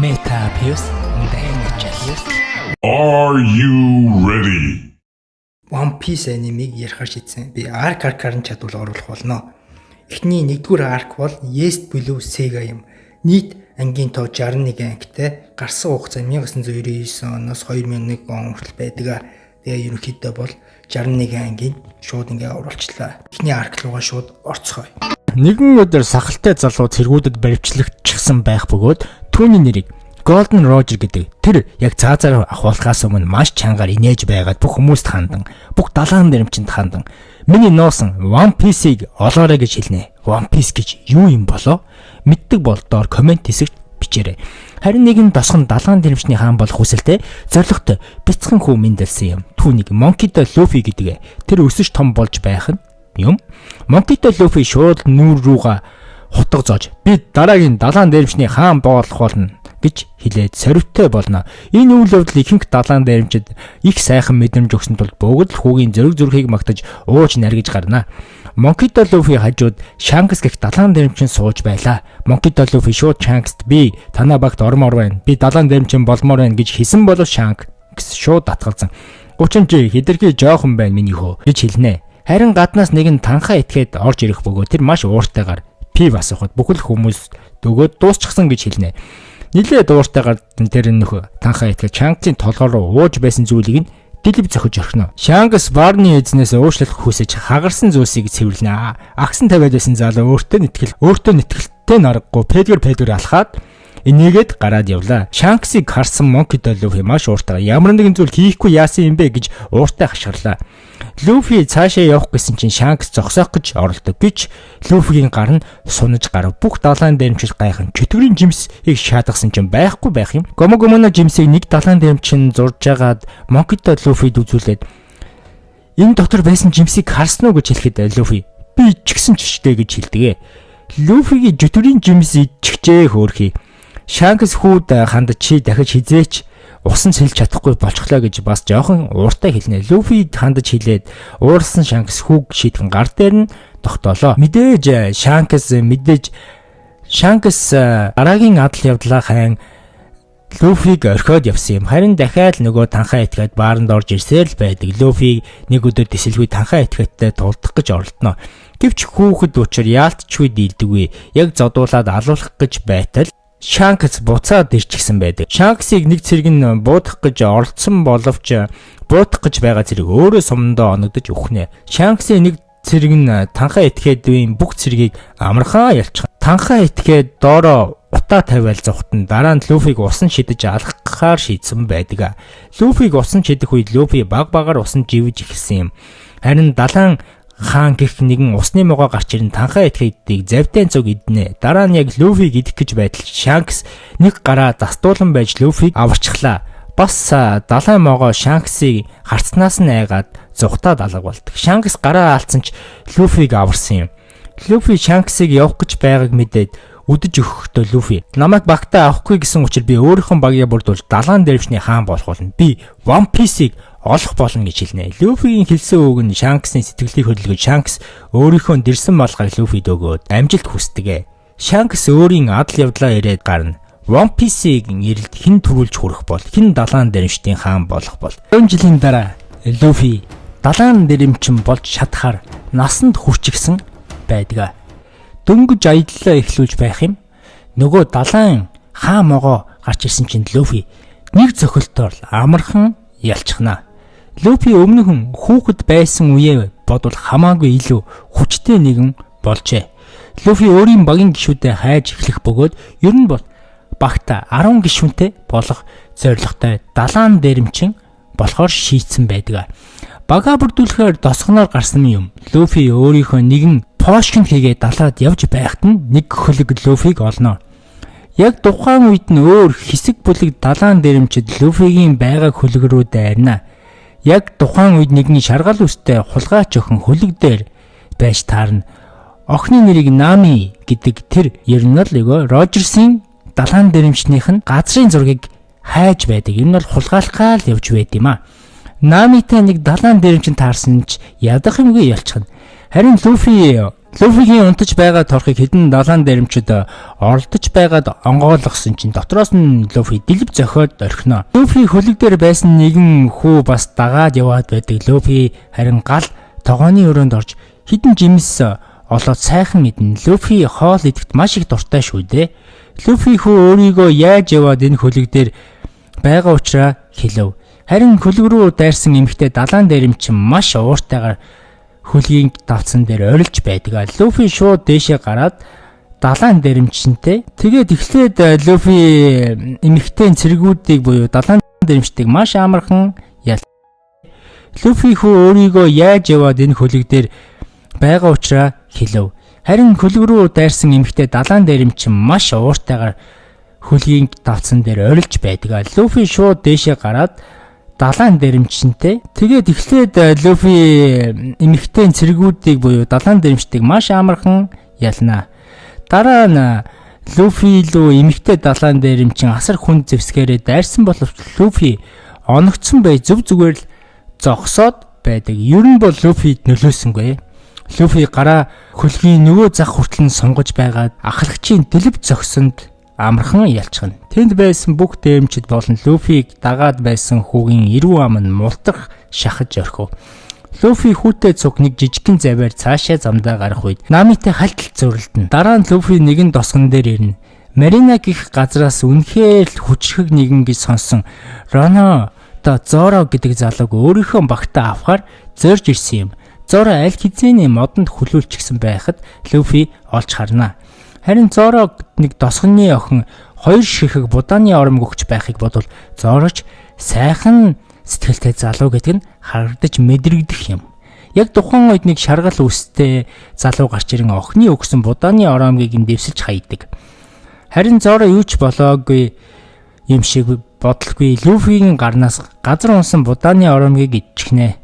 Metabius Daniel. Are you ready? One Piece анимыг ярихаар шийдсэн. Би arc arc-аар нь чадвал оруулах болно. Эхний нэгдүгээр arc бол East Blue Saga юм. Нийт ангийн тоо 61 ангитай, гарсан хугацаа 1999 оноос 2001 он хүртэл байдаг. Тэгээ ерөнхийдөө бол 61 ангийн шууд ингээ оруулчлаа. Эхний arc руугаа шууд орцгоё. Нэгэн өдөр сахалтай залуу цэргүүдэд баривчлагдчихсан байх бөгөөд түүний нэрийг Golden Roger гэдэг. Тэр яг цаазаар ахуулахаас өмнө маш чангаар инээж байгаад бүх хүмүүст хандан, бүх далайн дэрэмчинд хандан "Миний нуусан One Piece-ийг олоорой" гэж хэлнэ. One Piece гэж юу юм болоо? Мэддэг бол доор comment хэсэгт бичээрэй. Харин нэгэн досгон далайн дэрэмчний хаан болох хүсэлтэй, зоригтой бяцхан хүү мэндэлсэн юм. Түүнийг Monkey D. Luffy гэдэг. Тэр өсөж том болж байх нь юм. Monkey D. Luffy шууд нүүр рүүгээ хутга зоож, "Би дараагийн далайн дэрэмчний хаан болох болно" гэж хэлээд сорвитой болно. Энэ үйл явдал ихэнх далайн дээрэмчид их сайхан мэдрэмж өгсөн тул бүгд л хүүгийн зөрөг зүрхийг магтаж ууж наргиж гарна. Monkey D. Luffy хажууд Shanks гэх далайн дээрэмчин сууж байлаа. Monkey D. Luffy шууд Shanks-т "Би танаа багт ормоор байна. Би далайн дээрэмчин болмоор байна" гэж хэлсэн болов Shanks шууд татгалзан "30 жи хэтэрхий жоохон байна, миний хөө" гэж хэлнэ. Харин гаднаас нэгэн танхаа этгээд орж ирэх бөгөөд тэр маш ууртайгаар пив асуухад бүхэл хүмүүс дөгөөд дуусчихсан гэж хэлнэ. Нилээ дууртайгаар тэр нөхөө танхаа этгээд Shanks-ийн толгой руу ууж байсан зүйлийг нь дэлб зохиж орхино. Shanks баарны эзнээс уучлалт хүсэж хагарсан зүйлсийг цэвэрлэнэ. Агсан тавиад байсан залуу өөртөө нэтгэлтэй наргагүй пэдгэр пэдгэр алхаад энийгээд гараад явлаа. Shanks-ыг харсан Monkey D. Luffy маш ууртайгаар "Ямар нэгэн зүйл хийхгүй яасан юм бэ?" гэж ууртай хашгирлаа. Luffy цаашаа явах гэсэн чинь Shanks зогсоох гэж оролдог. Гэвч Luffy-гийн гар нь сунаж гарав. Бүх далайн дээрэмчил гайхан чөтгөрийн жимсийг шаадгасан чинь байхгүй байх юм. Gomu Gomu no жимсийг нэг далайн дээрэмчин зурж жагаад Monkey D. Luffy-д үзүүлээд "Энэ дотор байсан жимсийг харсан уу?" гэж хэлэхэд Luffy "Би ичгсэн ч штэ" гэж хэлдэг. Luffy-гийн чөтгөрийн жимс иччихжээ, хөөрхий. Shanks хүүд ханд "Чи дахиж хэзээ ч усан сэлж чадахгүй болчихлоо" гэж бас жоохон ууртай хэлнэ. Luffy хандаж хэлээд уурсан Shanks хүүг шийтгэн гар дээр нь тогтоолоо. Мэдээж Shanks дараагийн адал явдлаа хайн Luffy-г орхиод явсан юм. Харин дахиад нөгөө танхаа этгээд бааранд орж ирсээр л байдаг. Luffy нэг өдөр тэсэлгүй танхаа этгээдтэй тулдах гэж оролдоно. Гэвч хүүхэд учир яалтчгүй дийлдэггүй. Яг зодуулаад алуулах гэж байтал Shanks буцаад ирчихсэн байдаг. Shanks-ыг нэг цэрэг нь буудах гэж оролдсон боловч буудах гэж байгаа цэрэг өөрөө сумандаа оногдож үхнэ. Shanks-ийн нэг цэрэг нь танхаа этгээдийн бүх цэргийг амархан ялчих. Танхаа этгээд доороо утаа тавиал зугтан дараа нь Luffy-г усан шидэж алгахаар шийдсэн байдаг. Luffy-г усан шидэх үед Luffy баг багаар усан живэж эхэлсэн юм. Харин далайн хаан гэх нэгэн усны могоо гарч ирэн танхаа этгээдийг завтай цуг иднэ. Дараа нь яг Luffy-г идэх гэж байтал Shanks нэг гараа застуулан байж Luffy-г аварчглаа. Бас далайн могоо Shanks-ыг харцнаас нь айгаад зугтаад алга болдог. Shanks гараа алдсан ч Luffy-г аварсан юм. Luffy Shanks-ыг явах гэж байгааг мэдээд үдэж өгөхдөө Luffy "Намайг багтаа авахгүй гэсэн учир би өөрийнхөө багийг бүрдүүлж далайн дэрвшний хаан болох болно. Би One Piece-ийг олох болно" гэж хэлнэ. Luffy-гийн хэлсэн үг нь Shanks-ийн сэтгэлийг хөдөлгөж, Shanks өөрийнхөө дэрсэн малгайг Luffy-д өгөөд амжилт хүсдэг. Shanks өөрийн адал явдлаа ирээд гарна. One Piece-ийг эрэлд хэн түрүүлж хүрэх бол, хэн далайн дэрэмчдийн хаан болох бол? 10 жилийн дараа Luffy далайн дэрэмчин болж чадхаар насанд хүрчихсэн байдаг. Дөнгөж аяллаа эхлүүлж байх юм. Нөгөө далайн хаан могоо гарч ирсэн чинь Luffy нэг цохилтоор л амархан ялчихна. Luffy өмнөхөн хүүхэд байсан үеэ бодвол хамаагүй илүү хүчтэй нэгэн болжээ. Luffy өөрийн багийн гишүүдэд хайж эхлэх бөгөөд ер нь бол багта 10 гишүүнтэй болох зорилготой далайн дэрэмчин болохоор шийдсэн байдаг. Багаа бүрдүүлэхээр досгоноор гарсан юм. Luffy өөрийнхөө нэгэн potion хийгээ далаад явж байхад нь нэг хөлөг Luffy-г олно. Яг тухайн үед нь өөр хэсэг бүлэг далайн дэрэмчид Luffy-гийн байгаа хөлөг рүү дайрна. Яг тухайн үед нэгэн шаргал үстэй хулгайч охин хөлөг дээр байж таарна. Охины нэрийг Нами гэдэг. Тэр ер нь л нөгөө Рожерсын далайн дэрэмчнийх нь газрын зургийг хайж байдаг. Ер нь бол хулгайлахаа л явж байд юм а. Намитай нэг далайн дэрэмчин таарсан ч ядах юмгүй ялчихна. Харин Luffy Луфигийн унтаж байгаа торхыг хэдэн далайн дээрэмчид оролдож байгаад онгойлгосон чинь дотроос нь Луфи дэлб зохиод орхино. Луфи хөлөг дээр байсан нэгэн хүү бас дагаад яваад байдаг. Луфи харин гал тогооны өрөөнд орж хэдэн жимс олоод сайхан идэнэ. Луфи хоол идэхэд маш их дуртай шүү дээ. Луфи хүү өөрийгөө яаж яваад энэ хөлөг дээр байгаа учраас хэлэв. Харин хөлөг рүү дайрсан эмэгтэй далайн дээрэмчин маш ууртайгаар хөлгийн давцсан дээр орилж байдаг. Луфи шууд дээшээ гараад далайн дээрэмчинтэй. Тэгээд эхлээд Луфи эмэгтэй цэргүүдийг буюу далайн дээрэмчдийг маш амархан ял. Луфи хүү өөрийгөө яаж яваад энэ хөлөг дээр байгаа учраас хэлэв. Харин хөлөг рүү дайрсан эмэгтэй далайн дээрэмчин маш ууртайгаар хөлгийн давцсан дээр орилж байдаг. Луфи шууд дээшээ гараад далайн дээрэмчинтэй. Тэгээд эхлээд Луфи эмэгтэй цэргүүдийг буюу далайн дээрэмчдийг маш амархан ялнаа. Дараа нь Луфи лүү эмэгтэй далайн дээрэмчин асар хүнд зэвсгээрээ дайрсан боловч Луфи оногцсон бай зөв зүгээр л зогсоод байдаг. Ер нь бол Луфид нөлөөсөнгүй. Луфи гараа хөлгийн нөгөө зах хүртэл нь сунгаж байгаад ахлагчийн дэлб зогсонд амархан ялчихна. Тэнд байсан бүх дээрэмчид болон Луфиг дагаад байсан хүүгийн эрүү ам нь мултрах шахаж орхив. Луфи хүүтэй цуг нэг жижигхэн завиар цаашаа замдаа гарах үед Намитай хальтал зөрлөдөнө. Дараа нь Луфи нэгэн досгон дээр ирнэ. Марина гих газраас үнэхээр л хүчрхэг нэгэн гэж сонсон Роно одоо Зоро гэдэг залууг өөрийнхөө багтаа авахар зорж ирсэн юм. Зоро аль хэзээний модонд хөлөөлчихсөн байхад Луфи олж харна. Харин Зоро нэг досгоны охин хоёр ширхэг будааны оромг өгч байхыг бодвол Зороч сайхан сэтгэлтэй залуу гэдэг нь харагдаж мэдрэгдэх юм. Яг тухайн үед нэг шаргал үстэй залуу гарч ирэн охины өгсөн будааны оромгийг нь дэвсэлж хайдаг. Харин Зоро юу ч болоогүй юм шиг бодлогүй Луфигийн гарнаас газар унсан будааны оромгийг идчихнэ.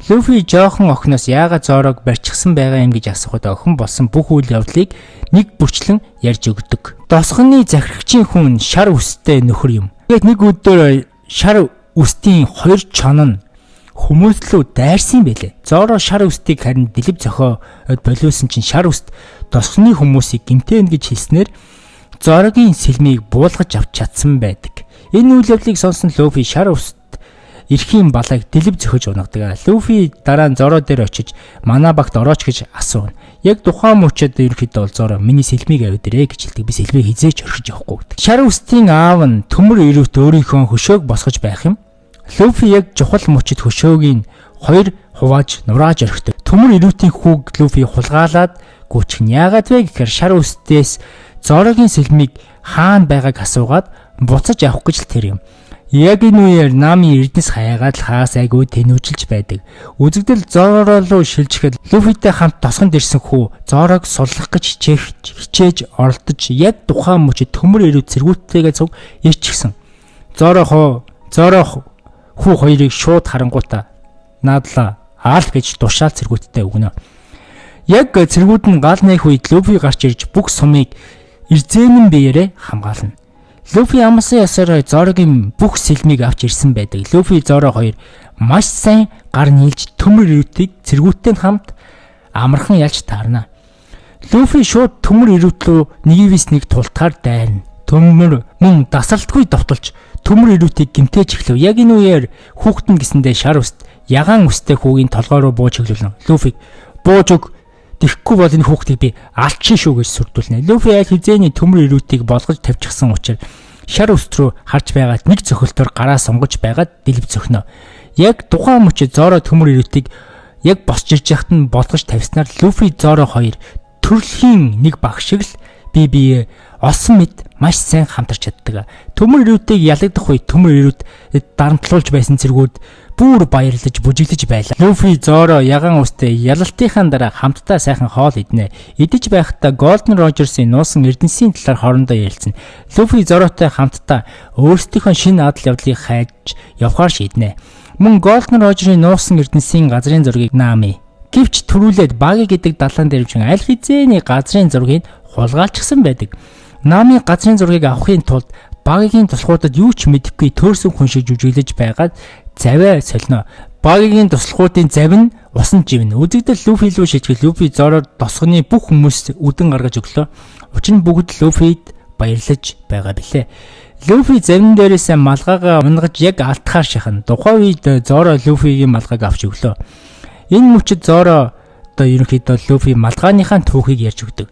Луфи жоохон охиноос яагаад Зорог барьчихсан байгаа юм гэж асуухад охин болсон бүх үйл явдлыг нэг бүрчлэн ярьж өгдөг. Досгоны захирагчийн хүн шар үстэй нөхөр юм. Тэгээд нэг өдөр шар үстийн хоёр чон нь хүмүүс лүү дайрсан байлээ. Зоро шар үстийг харин дэлб зохиод болиулсан чинь шар үст досгоны хүмүүсийг гэмтээн гэж хэлснээр Зорогийн сэлмийг буулгаж авч чадсан байдаг. Энэ үйл явдлыг сонсон Луфи шар үст эрхийн балайг дэлб зөхөж унагадаг. Луфи дараа нь Зоро дээр очиж манай багт орооч гэж асууна. Яг тухайн мөчөд ерөнхийдөө бол Зоро миний сэлмийг аваад ирээ гэж хэлдэг. Би сэлмийг хизээч орхиж явахгүй гэдэг. Шар үстийн аав нь төмөр эрүүт өөрийнхөө хөшөөг босгож байх юм. Луфи яг чухал мөчөд хөшөөгийн хоёр хувааж нурааж орхидог. Төмөр эрүүтийн хүүг Луфи хулгаалаад гүйчих нь. Яагаад вэ гэхээр шар үстээс Зорогийн сэлмийг хаана байгааг асуугаад буцаж авах гэж л тэр юм. Яг энэ үеэр Нами эрдэнэс хаяагаад л хаас айгүй тэнүүжилж байдаг. Үзэгдэл Зоро руу шилжихэд Луфитэй хамт тосгонд ирсэн хүү Зорог суллах гэж хичээж оролдож яг тухайн мөчид төмөр эрүү цэргүүттэйгээ цуг ирчихсэн. Зоро хүү хоёрыг шууд харангуйтаа наадлаа аал гэж тушаал цэргүүттэй өгнө. Яг цэргүүд нь гал нээх үед Луфи гарч ирж бүх сумыг эрзээнэн биеэрээ хамгаална. Луфи амсан ясаараа Зорогийн бүх сэлмийг авч ирсэн байдаг. Луфи Зоро хоёр маш сайн гар нийлж төмөр эрүүтийг цэргүүттэй хамт амархан ялж таарна. Луфи шууд төмөр эрүүт рүү нэгивээс нэг тултахаар дайрна. Төмөр мөн дасралтгүй довтолж төмөр эрүүтийг гэмтээж эхлэв. Яг энэ үеэр хүүхдэн гэсэндээ шар үст ягаан үстэй хүүгийн толгой руу бууж хөглөлөн. Луфиг бууж өг. Тэгэхгүй бол энэ хүүхдийг би алчин шүү гэж сүрдүүлнэ. Луфи аль хэзээний төмөр эрүүтийг болгож тавьчихсан учраас шар үст рүү харж байгаад нэг цохилтоор гараа сунгаж байгаад дэлб цохино. Яг тухайн мөчид Зоро төмөр эрүүтийг яг босч ирж яхад нь болгож тавьснаар Луфи Зоро хоёр төрөлхийн нэг баг шиг л бие бие олсон мэд маш сайн хамтарч чаддаг. Төмөр эрүүтийг ялагдах үед төмөр эрүүт дарамтлуулж байсан цэргүүд бүр баярлаж бүжиглэж байлаа. Луфи Зоро ягаан үстэй ялалтынхаа дараа хамтдаа сайхан хоол иднэ. Идэж байхдаа Golden Rogers-ийн нуусан эрдэнсийн талаар хоорондоо ярилцсан. Луфи Зоротой хамтдаа өөрсдийнхөө шинэ адал явдлыг хайж явахаар шийднэ. Мөн Golden Roger-ийн нуусан эрдэнсийн газрын зургийг Нами. Гэвч түрүүлээд Баги гэдэг далайн дэрвчин аль хэзээний газрын зургийг хулгайлчихсан байдаг. Нами газрын зургийг авахын тулд Багигийн туслахуудад юу ч мэдэхгүй төөрсөн хүн шиг жүжиглэж байгаад завиа солино. Багигийн туслахуудын завь нь усан живнэ. Үзэгдэл Луфи рүү шилжих Луфи Зороор тосгоны бүх хүмүүст үдэн гаргаж өглөө. Учир нь бүгд Луфид баярлаж байгаа билээ. Луфи завин дээрээс малгайгаа унгаж яг алтахаар шахна. Тухайн үед Зоро Луфигийн малгайг авч өглөө. Энэ мөчид Зоро одоо ерөнхийдөө Луфи малгайныхаа түүхийг ярьж өгдөг.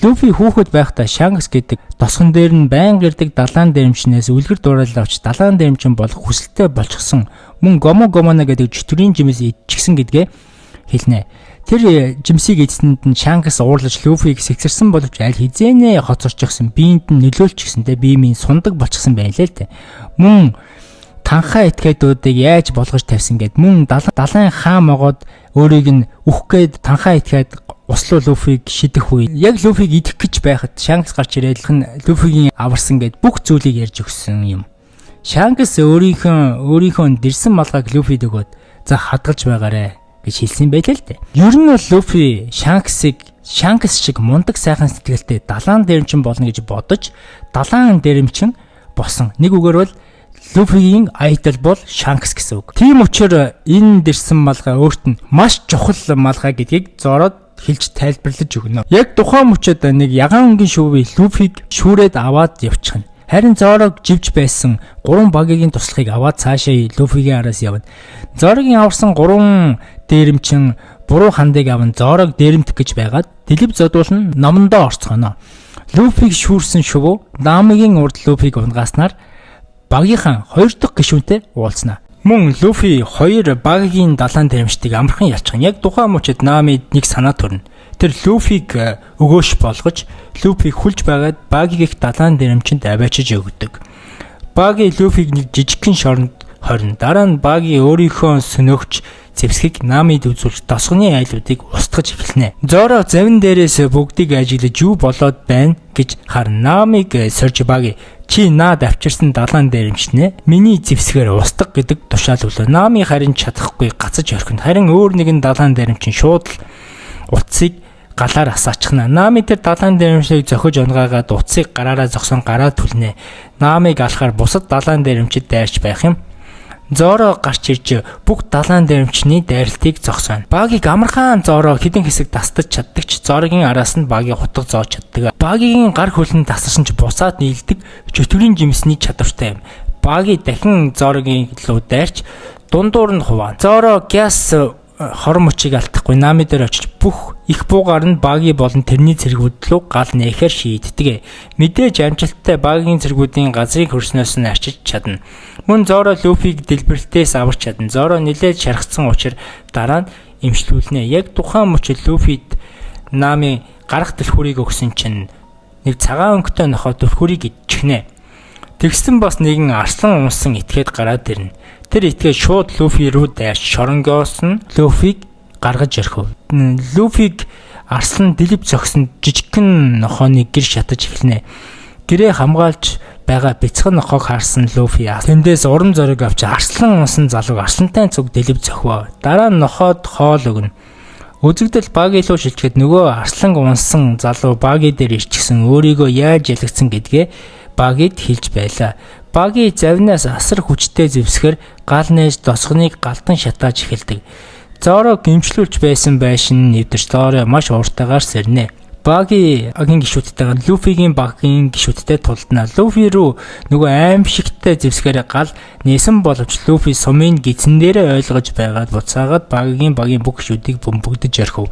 Луфи хүүхэд байхдаа Шанкс гэдэг тосгон дээр нь байнга ирдэг далайн дэрэмчнээс үлгэр дуурайл авч далайн дэрэмчин болох хүсэлтэй болчихсон. Мөн Гомо Гомоно гэдэг чөтгөрийн жимс идчихсэн гэдгээ хэлнэ. Тэр жимсийг идсэнд нь Шанкс уурлаж Луфиг сэгсэрсэн боловч аль хэзээнэ хоцорчихсон, биед нь нөлөөлчихсөн те бие минь сундаг болчихсон байна лээ л те. Мөн танхаа этгээдүүдийг яаж болгож тавьсан гэд мөн далайн хаан могоод өөрийг нь үхэх гээд танхаа этгээд услуу Луфиг шидэх үе яг Луфиг идэх гэж байхад Шанкс гарч ирээд Луфигийн аварсан гэд бүх зүйлийг ярьж өгсөн юм. Шанкс өөрийнхөө дэрсэн малгайг Луфид өгөөд за хадгалж байгаарэ гэж хэлсэн байлээ л дээ. Ер нь бол Луфи Шанксыг Шанкс шиг мундаг сайхан сэтгэлтэй далайн дэрэмчин болно гэж бодож далайн дэрэмчин босон. Нэг үгээр бол Луфигийн idol бол Шанкс гэсэн үг. Тийм учраас энэ дэрсэн малгай өөрт нь маш чухал малгай гэдгийг Зороод хэлж тайлбарлаж өгнө. Яг тухайн мөчөд нэг ягаан өнгийн шувуу Луфиг шүүрээд аваад явчихна. Харин Зорог живж байсан гурван багийн туслахыг аваад цаашаа Луфигийн араас явна. Зорогийн аварсан гурван дээрэмчин буруу хандыг аван Зорог дээрэмдэх гэж байгаад дэлб зодуулан номондоо орцгоно. Луфиг шүүрсэн шувуу Намигийн урд Луфиг унгааснаар багийнхаа хоёр дахь гишүүнтэй уулзнаа. Мөн Луфи хоёр багийн далайн дэрэмчдийг амархан ялчихна. Яг тухайн мөчид Намид нэг санаа төрнө. Тэр Луфиг өгөөш болгож Луфиг хүлж байгаад багийг их далайн дэрэмчинд аваачиж өгдөг. Баги Луфиг нэг жижигхэн шоронд хорно. Дараа нь Баги өөрийнхөө сөнөөгч зэвсгийг Намид үзүүлж тосгоны айлуудыг устгаж эхэлнэ. Зоро завин дээрээс бүгдийг ажиглаж юу болоод байна гэж харна. Намиг сорж Баги чи наад авчирсан далайн дээрэмчнэ. Миний зэвсгээр устгах гэдэг тушаал өглөө. Нами харин чадахгүй гацаж орхино. Харин өөр нэгэн далайн дээрэмчин шууд л утсыг галаар асаачихна. Нами тэр далайн дээрэмчийг зохиж унгаагаад утсыг гараараа зогсон гараа түлнэ. Намыг алахаар бусад далайн дээрэмчид дайрч байх юм. Зоро гарч ирж бүх далайн дээрэмчний дайралтыг зогсооно. Багийг амархан Зоро хэдэн хэсэг тастаж чаддаг ч Зорогийн араас нь багийг хутга зоож чаддаг. Багийн гар хөлн тасарсан ч буцаад нийлдэг чөтгөрийн жимсний чадвартай юм. Баги дахин Зорогийн руу дайрч дундуур нь хуваана. Зоро гяс хор мөчийг алдахгүй Нами дээр очиж бүх их буугаар нь Баги болон тэрний цэргүүд рүү гал нээхээр шийддэг. Мэдээж амжилттай Багийн цэргүүдийн газрыг хөрснөөс нь арчиж чадна. Мөн Зоро Луфиг дэлбэрэлтээс аварч чадна. Зоро нилээд шархацсан учраас дараа нь эмчлүүлнэ. Яг тухайн мөчид Луфид Нами гарах түлхүүрийг өгсөн чинь нэг цагаан өнгөтэй нохой түлхүүрийг идчихнэ. Тэгсэн бас нэгэн арслан унсан этгээд гараад ирнэ. Тэр этгээд шууд Луфи рүү дайрч шоронгоос нь Луфиг гаргаж ирэв. Луфиг арслан дэлб зогсон жижигхэн нохойны гэр шатаж эхэлнэ. Гэрээ хамгаалж байгаа бяцхан нохойг харсан Луфи тэндээс урам зориг авч арслан унсан залууг арслантай цуг дэлб зохив. Дараа нь нохойд хоол өгнө. Үзэгдэл Баги руу шилжихэд нөгөө арслан унсан залуу Баги дээр ирчихсэн өөрийгөө яаж ялагдсан гэдгээ Багид хэлж байлаа. Баги завнаас асар хүчтэй зэвсгэр гал нээж досгоныг галдан шатааж эхэлдэг. Зоро гэмчлүүлж байсан байшин нэвдэрч Зоро маш ууртайгаар сэрнэ. Баги агийн гишүүдтэйгээ Луфигийн багийн гишүүдтэй тулдна. Луфи рүү нөгөө аимшигтай зэвсгээр гал нээсэн боловч Луфи сумын гизэн дээрээ ойлгож байгаад буцаагаад Багигийн багийн бүх гишүүдийг бөмбөгдөж орхив.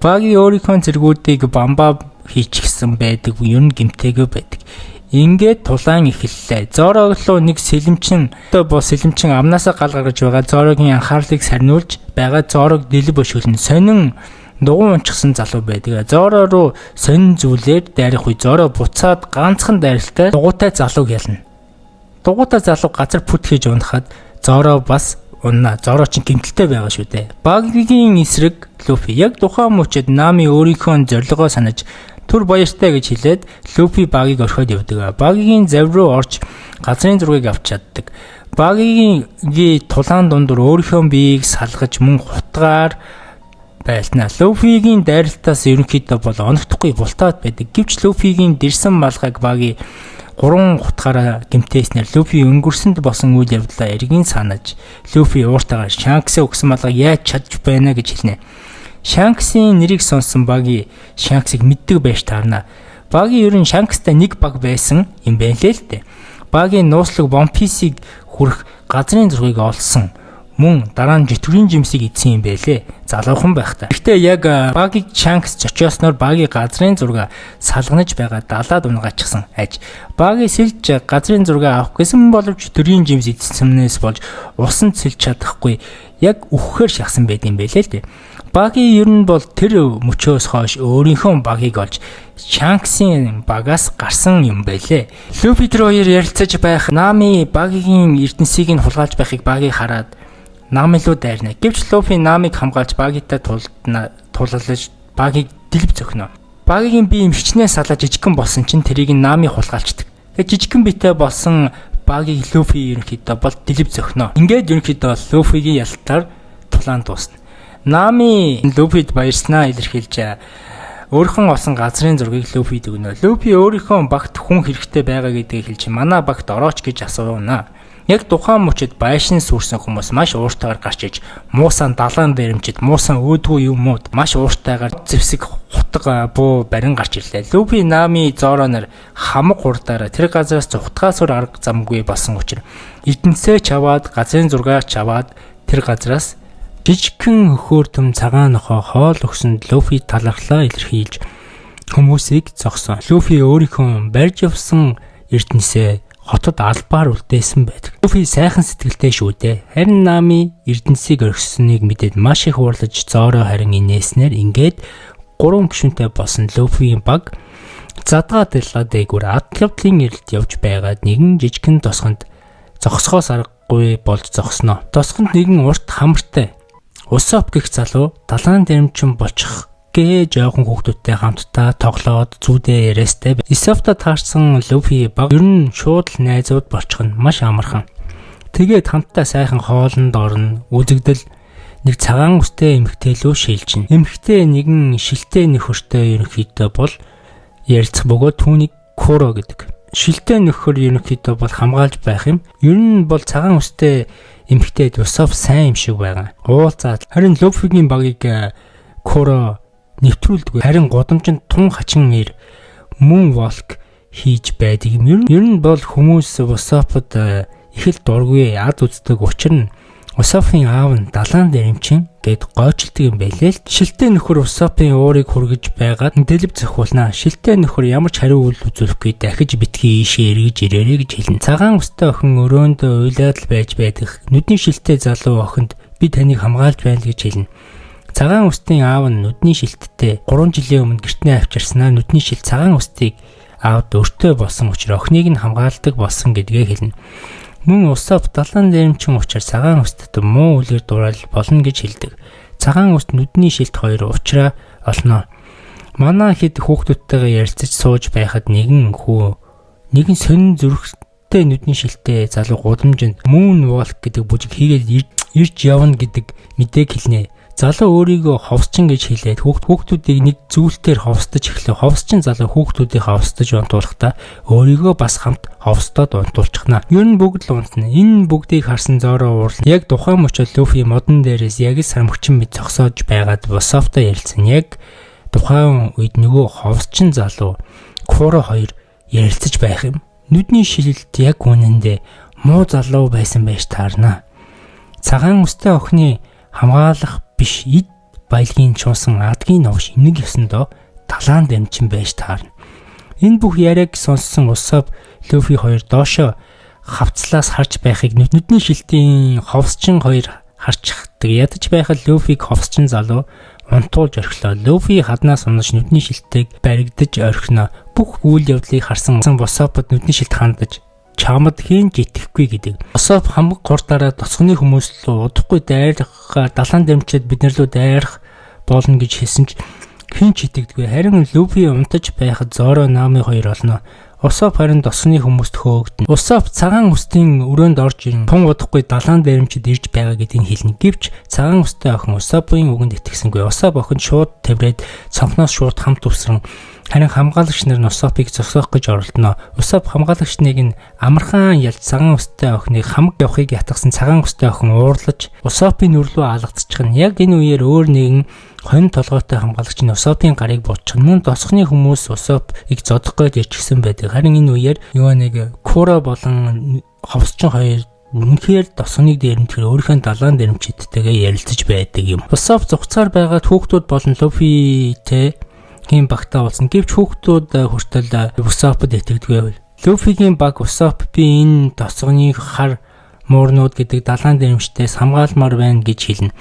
Баги өөрийнхөө цэргүүдийг бамбаа хийчихсэн байдаг, ер нь гэмтээгүй байдаг. Ингээд тулаан эхэллээ. Зороглоо нэг сэлэмчин одоо бо сэлэмчин амнаасаа гал гаргаж байгаа Зорогийн анхаарлыг сарниулж байгаа Зорог дэлб өшөглөн. Сонин дугуй унчихсан залуу байдаг. Зоро руу сонин зүйлээр дайрах үе Зоро буцаад ганцхан дайралтай дугуйтай залууг ялна. Дугуйтай залуу газар бүт хийж унахад Зоро бас унна. Зоро чинь гэмтэлтэй байгаа шүү дээ. Багигийн эсрэг Луфи яг тухайн мөчид Нами өөрийнхөө зорилгоо санаж түр баяртай гэж хэлээд Луфи Багийг орхиод явдаг. Багигийн зав руу орж газрын зургийг авч чаддаг. Багигийн тулаан дундуур өөрийнхөө биеийг салгаж мөн хутгаар байлна. Луфигийн дайралтаас ерөнхийдөө бол оногдохгүй бултаад байдаг. Гэвч Луфигийн дэрсэн малгайг Баги Гурван хутгаараа гэмтээснээр Луфи өнгөрсөнд болсон үйл явдлаа эргэн санаж Луфи ууртайгаар Шанксээ өгсөн малгайг яаж чадж байна гэж хэлнэ. Шанксын нэрийг сонссон Баги Шанксыг мэддэг байж таарна. Баги ер нь Шанкстай нэг баг байсан юм байна лээ л дээ. Багийн нууцлаг One Piece-ийг хүрэх газрын зургийг олсон. Мөн дараа нь житвэрийн жимсийг эзэн юм бэлээ. Залуухан байхдаа. Гэхдээ яг Багийг Шанкс зочиосноор Баги газрын зураг салганаж байгаа далаад унгаачихсан аж. Баги сэлж газрын зураг авах гэсэн боловч төрийн жимс эзэнсэнээс болж усан сэлж чадахгүй яг үхэхээр шахсан байд юм бэлээ л дээ. Баги ер нь бол тэр мөчөөс хойш өөрийнхөө багийг олж Шанксын багаас гарсан юм байлээ. Луфи тэр хоёр ярилцаж байх Нами Багигийн эрдэнсийг нь хулгайлж байхыг Баги хараад Нами руу дайрна. Гэвч Луфи Намиг хамгаалж Багитай тулалж Багийг дэлб зөхнө. Багигийн бие хичнээн салаа жижигхэн болсон чинь тэрийг Нами хулгайлцдаг. Тэгээ жижигхэн биетэй болсон Багийг Луфи ерөнхийдөө бол дэлб зөхнө. Ингээд ерөнхийдөө Луфигийн ялтаар тулаан дуусна. Нами Луфид баярснаа илэрхийлж өөрхөн олсон газрын зургийг Луфид өгнө. Луфи өөрийнхөө багт хүн хэрэгтэй байгаа гэдгийг хэлж манай багт орооч гэж асууна. Яг тухайн мөчид байшин сүрсэн хүмүүс маш ууртайгаар гарч иж муусан далайн дээрэмчид муусан өөдгүү юмуд маш ууртайгаар зэвсэг хутга буу барин гарч ирлээ. Луфи Нами Зоро нар хамаг хурдаараа тэр газраас зүхтгаас өөр арга замгүй болсон учраас эрдэнсээ чаваад газрын зургаа чаваад тэр газраас жижигхэн хөхөөрдөм цагаан нохой хоол өгсөнд Луфи талархлаа илэрхийлж хүмүүсийг зогсон. Луфи өөрийнхөө барьж явсан эрдэнсээ хотод албаар үлдээсэн байдаг. Луфи сайхан сэтгэлтэй шүү дээ. Харин Нами эрдэнсийг орхисоныг мэдээд маш их уурлаж Зоро харин инээснээр ингээд 3 гишүүнтэй болсон Луфигийн баг задгаа дэлгаа дээгүүр адал явдлын эрэлт явж байгаад нэгэн жижигхэн тосгонд зогсохоос аргагүй болж зогсноо. Тосгонд нэгэн урт хамартай Усоп гэх залуу далайн дэрэмчин болчих гээ жоохон хүүхдүүдтэй хамтдаа тоглоод зүүдээ яриастай. Исофта таарсан Луфи баг ер нь шууд л найзууд болчих нь маш амархан. Тэгээд хамтдаа сайхан хоолнд орно, үзэгдэл нэг цагаан үстэй эмэгтэй лөө шилжинэ. Эмэгтэй нэгэн шилтэй нөхөртэй ерөнхийдөө бол ярилцах бөгөөд түүнийг Куро гэдэг. Шилтэй нөхөр ерөнхийдөө бол хамгаалж байх юм. Ер нь бол цагаан үстэй эмэгтэй Усоп сайн юм шиг байгаа. Уулзаад харин Луфигийн багийг Куро нэвтрүүлдэггүй. Харин гудамжинд тун хачин ир мөн волк хийж байдаг юм. Ер нь бол хүмүүс Усопод их л дургүй ад үздэг. Учир нь Усопын аав нь далайн дэрэмчин гэд гойчилдаг юм байлээ л. Шилтэй нөхөр Усопын уурыг хүргэж байгаад дэлб зохиулнаа. Шилтэй нөхөр ямар ч хариу үйл үзүүлэхгүй дахиж битгий ийшээ эргэж ирээрэй гэж хэлнэ. Цагаан үстэй охин өрөөндөө уйлаад л байж байдаг. Нүдний шилтэй залуу охинд би таныг хамгаалж байна гэж хэлнэ. Цагаан үстийн аав нь нүдний шилттэй 3 жилийн өмнө гэртнээ авчирснаа нүдний шилт цагаан үстийг аавд өртөө болсон учраас охиныг нь хамгаалдаг болсон гэдгээ хэлнэ. Мөн Усоп далайн дээрэмчин учраас цагаан үстэд муу үлгэр дураал болно гэж хэлдэг. Цагаан үст нүдний шилт хоёр уучраа олно. Манай хэд хүүхдүүдтэйгээ ярилцаж сууж байхад нэгэн хүү нэгэн сонин зүрхтэй нүдний шилттэй залуу гудамжинд Moon Walk гэдэг бүжиг хийгээд ирж явна гэдэг мэдээг хэлнэ. Залуу өөрийгөө ховсчин гэж хэлээд хүүхдүүдийг нэг зүйлтээр ховсдож эхлэв. Ховсчин залуу хүүхдүүдийг ховсдож унтуулахдаа өөрийгөө бас хамт ховсдоод унтуулчихна. Ер нь бүгд л унтна. Энэ бүгдийг харсан Зоро уурлна. Яг тухайн мөчид Луфи модон дээрээс яг л сармагчин мэд зогсоож байгаад Бософтой ярилцсан. Яг тухайн үед нөгөө ховсчин залуу Куро хоёр ярилцаж байх юм. Нүдний шилэлт яг үнэндээ муу залуу байсан байж таарна. Цагаан үстэй охины хамгаалах биш эд баялагын чуусан адгийн новш нэг ёсондоо талаан дамжин байж таарна. Энэ бүх яриаг сонссон Усоп Луфи хоёр доошо хавцлаас харж байхыг нүдний шилтийн ховсчин хоёр харчихдаг. Ядаж байхад Луфиг ховсчин залуу унтуулж орхилоо. Луфи хаднаас унаж нүдний шилтийг баригдаж орхино. Бүх үйл явдлыг харсан Усопод нүдний шилт хандаж чамд хэн ч итгэхгүй гэдэг. Усоп хамаг хурдаараа тосгоны хүмүүс лөө удахгүй дайрах далайн дэмчээд бид нар лөө дайрах болно гэж хэлсэн ч хэн ч итгэдэггүй. Харин Луфи унтаж байхад Зоро Нами хоёр олно. Усоп харин тосгоны хүмүүст хөөгдөнө. Усоп цагаан үстийн өрөөнд орж ирэн тун удахгүй далайн дээрэмчид ирж байгаа гэдгийг хэлнэ. Гэвч цагаан үстэй охин Усопын үгэнд итгэсэнгүй. Усоп охин шууд тавраад цонхноос шууд хамт үсрэн Харин хамгаалагч нар нь Усопыг зогсоох гэж оролдоно. Усоп хамгаалагч нэг нь амархан ялж цагаан үстэй охиныг хамаг явахыг ятгсан цагаан үстэй охин уурлаж Усопын нүр рүү алгацчих нь. Яг энэ үеэр өөр нэгэн хонь толгойтой хамгаалагч нь Усопын гарыг бууччих. Мөн тосхны хүмүүс Усопыг зодох гэж ирчихсэн байдаг. Харин энэ үеэр юу нэг Кура болон ховсчин хоёр үнэхээр тосгоныг дээрэмтгэр өөрийнхөө далайн дээрэмчидтэйгээ ярилцаж байдаг юм. Усоп зугцаар байгаа хүүхдүүд болон Луфитэй хийн багтаа болсон. Гэвч хүүхдүүд хүртэл Усопод итгэдэггүй. Луфигийн баг Усоп би энэ тосгоны хар муурнууд гэдэг далайн дээрэмчдээс хамгаалмаар байна гэж хэлнэ.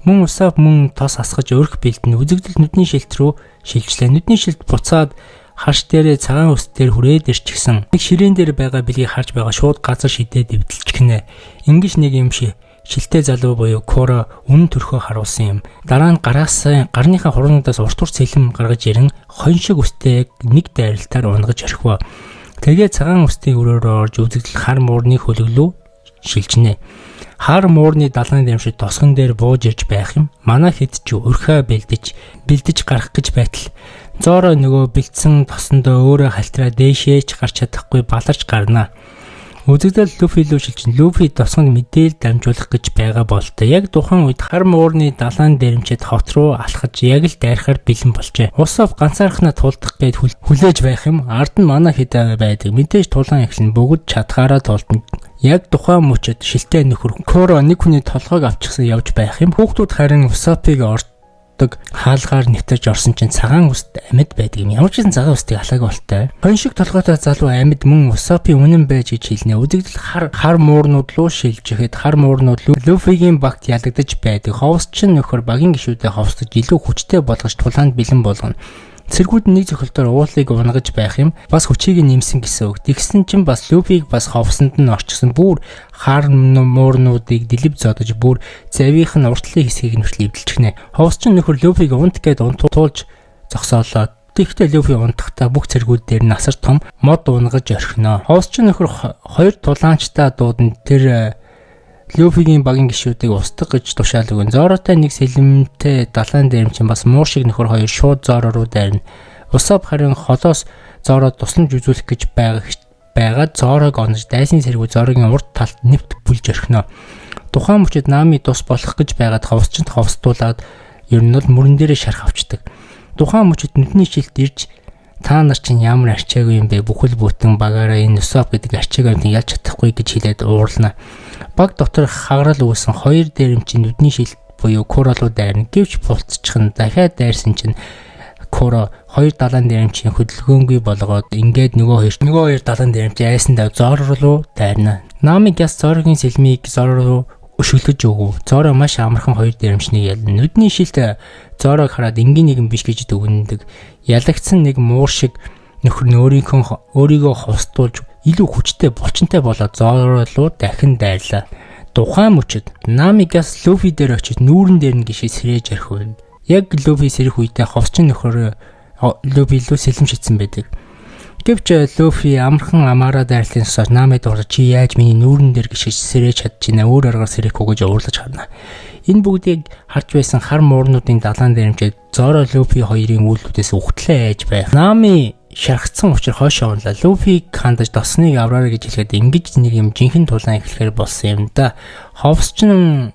Мөн Усоп мөн тос асгаж өрх бэлдэнэ. Үзэгдэл нүдний шилт рүү шилжлээ. Нүдний шилт буцаад харш дээрээ цагаан ус дээр хүрээд ирчихсэн. Нэг ширээн дээр байгаа бэлгийг харж байгаа шууд газар шидээд эвдэлчихнэ. Ингиж нэг юм шиг шилтэй залуу буюу Кура үнэн төрхөө харуулсан юм. Дараа нь гараас гарныхаа хуруунуудаас урт урт сэлэм гаргаж ирэн хонь шиг үстэй нэг дайралтаар унгаж орхив. Тэгээ цагаан үстийн өрөөрөө орж үзэгдэл хар муурны хөлөглөө шилжинэ. Хар муурны далайн дэмшид тосгон дээр бууж ирж байх юм. Манай хэд ч өрхөө бэлдэж гарах гэж байтал Зоро нөгөө бэлдсэн тосондоо өөрөө халтраа дээшээ ч гарч чадахгүй баларч гарна. Үзэгдэл Луфи лүү шилжин. Луфи тосгонд мэдээл дамжуулах гэж байгаа болтой. Яг тухайн үед хар муурны далайн дэрэмчэд хот руу алхаж яг л дайрахаар бэлэн болжээ. Усов ганцаархнаа тулдах гээд хүлээж байх юм. Ард нь манай хэд байдаг. Мэдээж тулаан эхлэн бүгд чадхаараа тулдна. Яг тухайн мөчөд шилтэй нөхөр Коро нэг хүний толгойг авчихсан явж байх юм. Хүүхдүүд харин Усопыг ордог хаалгаар нэвтэрж орсон чинь цагаан үст амьд байдаг юм. Ямар ч гэсэн цагаан үстийг алаагүй болтой. Хонь шиг толгойтой залуу амьд мөн Усопын үнэн байж гэж хэлнэ. Үзэгдэл хар муурнууд руу шилжихэд хар муурнууд Луфигийн багт ялагдаж байдаг. Ховсч нөхөр багийн гишүүдээ ховсдож илүү хүчтэй болгож тулаанд бэлэн болгоно. Цэргүүд нэг зохилдоор уулыг унгаж байх юм. Бас хүчийг нэмсэн гэсэн үг. Тэгсэн чинь бас Луфиг бас ховсонд нь орчихсон. Бүр хар муурнуудыг дэлб зодож бүр завийнх нь уртлын хэсгийг нь хүртэл эвдэлчихнэ. Ховсч нөхөр Луфиг унт гээд унтуулж зогсоолоо. Тэгэхдээ Луфи унтахдаа бүх цэргүүд дээр нь асар том мод унгаж орхино. Ховсч нөхөр хоёр тулаанчтай дуудана. Тэр Луфигийн багийн гишүүдийг устгах гэж тушаал өгөн. Зоротой нэг сэлэмтэй далайн дээрм чинь бас муур шиг нөхөр хоёр шууд Зоро руу дайрна. Усап харин холоос Зоро тусламж үзүүлэх гэж байгаад Зорог онож дайсны сэргүү Зорогийн урд талд нэвт бүлж орхино. Тухайн мөчид Нами тус болох гэж байгаад ховсчинд ховсдуулаад ер нь бол мөрөн дээрээ шарх авчдаг. Тухайн мөчид нүдний шилт ирж та нар чинь ямар арчаагүй юм бэ? Бүхэл бүтэн багаараа энэ Усап гэдэг арчаагүй юмыг ялж чадахгүй гэж хэлээд уурлана. Баг дотор хагарал үүсэн хоёр дээрэмчин нүдний шилт буюу Куро руу дайрна. Гэвч булцчих нь дахиад дайрсан чинь Куро хоёр далайн дээрэмчин хөдөлгөөнгүй болгоод ингээд нөгөө хоёр далайн дээрэмчин айсандаа Зоро руу дайрна. Нами гяс Зорогийн сэлмийг Зоро руу өшөглөж өгөв. Зоро маш амархан хоёр дээрэмчнийг ялна. Нүдний шилт Зорог хараад энгийн нэгэн биш гэж дүгнэдэг. Ялагдсан нэг муур шиг нөхөр нь өөрийгөө ховсдуулж илүү хүчтэй булчинтай болоод Зоро руу дахин дайрлаа. Тухайн мөчид Намигас Луфи дээр очиж нүүрэн дээр нь гişээ сэрэж орхив. Яг Луфи сэрэх үедээ ховсчин нөхөр Луфи лүү сэлэм шидсэн байдаг. Гэвч Луфи амархан амаараа дайрлын цусаар Намид дуурай чи яаж миний нүүрэн дээр гişээ сэрэж чадчихна өөр аргаар сэрэхгүй гэж уурлаж харна. Энэ бүгдийг харж байсан хар муурнуудын далайн дээрэмчээд Зоро Луфи хоёрын үйлдэлээс үхтлээ айж байх. Нами шархацсан учраас хойшоо унлаа. Луфиг хандаж досныг авраарай гэж хэлэхэд ингэж нэг юм жинхэнэ тулаан эхлэхээр болсон юм да. Ховсч нь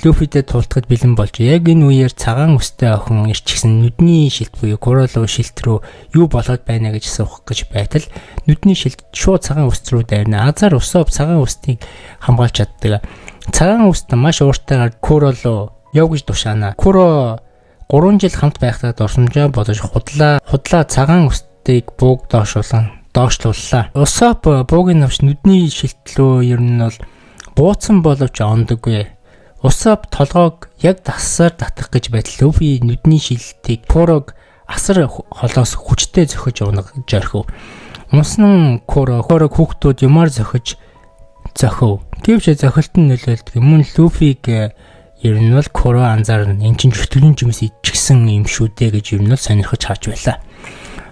Луфитэй тултахад бэлэн болж яг энэ үеэр цагаан өстэй охин ирчихсэн нүдний шилт буюу Куро руу шилт рүү юу болоод байна гэж асуух гэж байтал нүдний шилт шууд цагаан өс рүү дайрна. Азар Усоп цагаан өстийг хамгаалж чаддаг. Цагаан өст маш ууртайгаар Куро руу яв гэж тушаана. Куро 3 жил хамт байхдаа дурсамжаа бодож худлаа цагаан өстийг бууг доошлууллаа. Усоп буугийн навч нүдний шилт рүү ер нь бол бууцсан боловч ондоггүй. Усоп толгойг яг тассаар татах гэж байтал Луфи нүдний шилтийг Курог асар холоос хүчтэй зөхөж унагж орхив. Унсан Курог хүүхдүүд юмар зөхөж зөхөв. Гэвч зохилт нь нөлөөлдөг. Мөн Луфиг ер нь бол Куро анзаарна. Эн чинь чөтгөрийн жимс идчихсэн юм шүү дээ гэж ер нь бол сонирхож харж байлаа.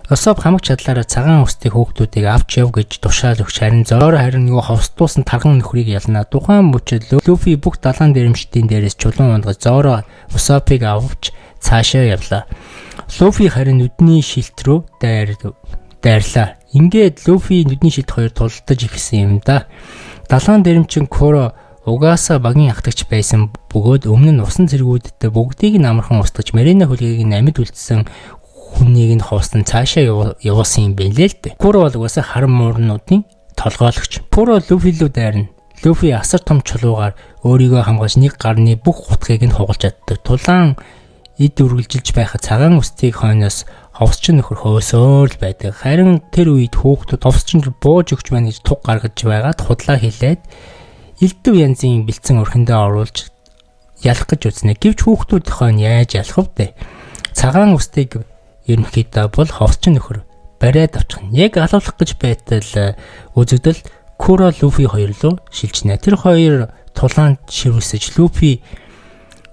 Усоп хамаг чадлаараа цагаан өстэй хүүхдүүдийг авч яв гэж тушаал өгч харин Зоро харин нөгөө ховсдуулсан тарган нөхрийг ялна. Тухайн мөчид Луфи бүх далайн дэрэмжтийн дээрээс чулуун ундгаж Зоро Усопыг авч цаашаа явлаа. Луфи харин нүдний шилт рүү дайрлаа. Ингээд Луфи нүдний шилт хоёр тулалдаж эхэлсэн юм да. Далайн дэрэмчин Куро угаасаа багийн ахтагч байсан бөгөөд өмнө нь усан цэргүүдтэй бүгдийг нь амархан устгаж Марина хөлгийг нь амьд үлдсэн хүнийг нь хоостон цаашаа явуулсан юм байна лээ л дээ. Куро бол угаасаа хар муурнуудын толгойлогч. Куро Луфи рүү дайрна. Луфи асар том чулуугаар өөрийгөө хамгаалж нэг гарны бүх хутгийг нь хугалж чаддаг. Тулаан эд үргэлжилж байхад цагаан үстийг хойноос ховсчин нөхөр хөөсөөр л байдаг. Харин тэр үед хүүхдүүд ховсчин бууж өгч байна гэж туг гаргаж байгаад худлаа хэлээд элдв янзын бэлдсэн өрхөндөө оруулж ялах гэж үзнэ. Гэвч хүүхдүүд хойно яаж ялах вэ? Цагаан үстийг ерөнхийдөө бол ховсчин нөхөр бариад авчихна. Яг алуулах гэж байтал үзэгдэл Куро Луфи хоёр руу шилжинэ. Тэр хоёр тулаанд ширүүсэж Луфи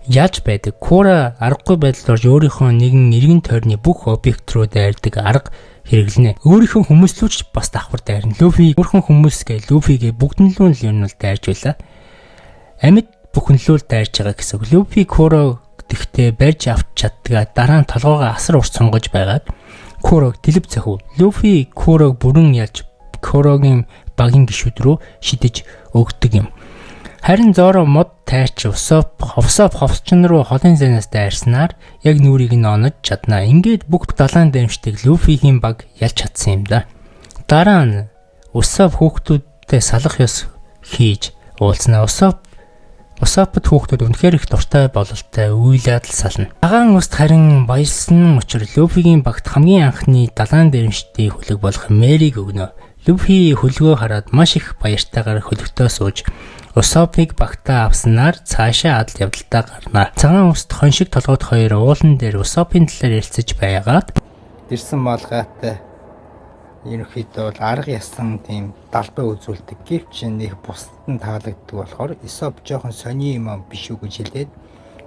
яаж байдаг? Кура аргагүй байдалд орж өөрийнхөө нэгэн эргэн тойрны бүх объект руу дайрдаг арга хэрэглэнэ. Өөрийнхөө хүмүүс лүү ч бас давхар дайрна. Луфи өөрхөн хүмүүс гэ Луфигээ бүгдэн лүү л ер нь бол дайрж байлаа. Амьд бүхэн лүү л дайрж байгаа гэсэн үг. Луфи Куро гэхдээ барьж авч чаддгаа дараа нь толгоогоо асар урт сунгаж байгаад Курог дэлб цохив. Луфи Курог бүрэн ялж Курогийн багийн гишүүд рүү шидэж өгдөг юм. Харин Зоро мод тайрч Усоп ховсоп ховсчин руу холын зайнаас дайрснаар яг нүрийг нь онож чаднаа. Ингээд бүх далайн дэмждэг Луфигийн баг ялж чадсан юм да. Дараа нь Усоп хүүхдүүдтэй салах ёс хийж уулзнаа. Усопд хүүхдүүд үнэхээр их дуртай бололтой уйлаад л сална. Цагаан үст харин баялсан учир Луфигийн багт хамгийн анхны далайн дэрэмжтийн хөлөг болох Мэрийг өгнө. Луфи хөлгөө хараад маш их баяртайгаар хөлөгтөө сууж Усопыг багтаа авснаар цаашаа адал явдалдаа гарна. Цагаан үст хоншиг толгойд хоёр уулан дээр Усопын талаар ярилцаж байгаад Дэрсэн малгайтай ерөнхийдөө бол арга ясан тийм далбай үзүүлдэг. Гэвч нэг бусдад нь таалагддаг болохоор Исоп жоохон сони юм биш үү гэж хэлээд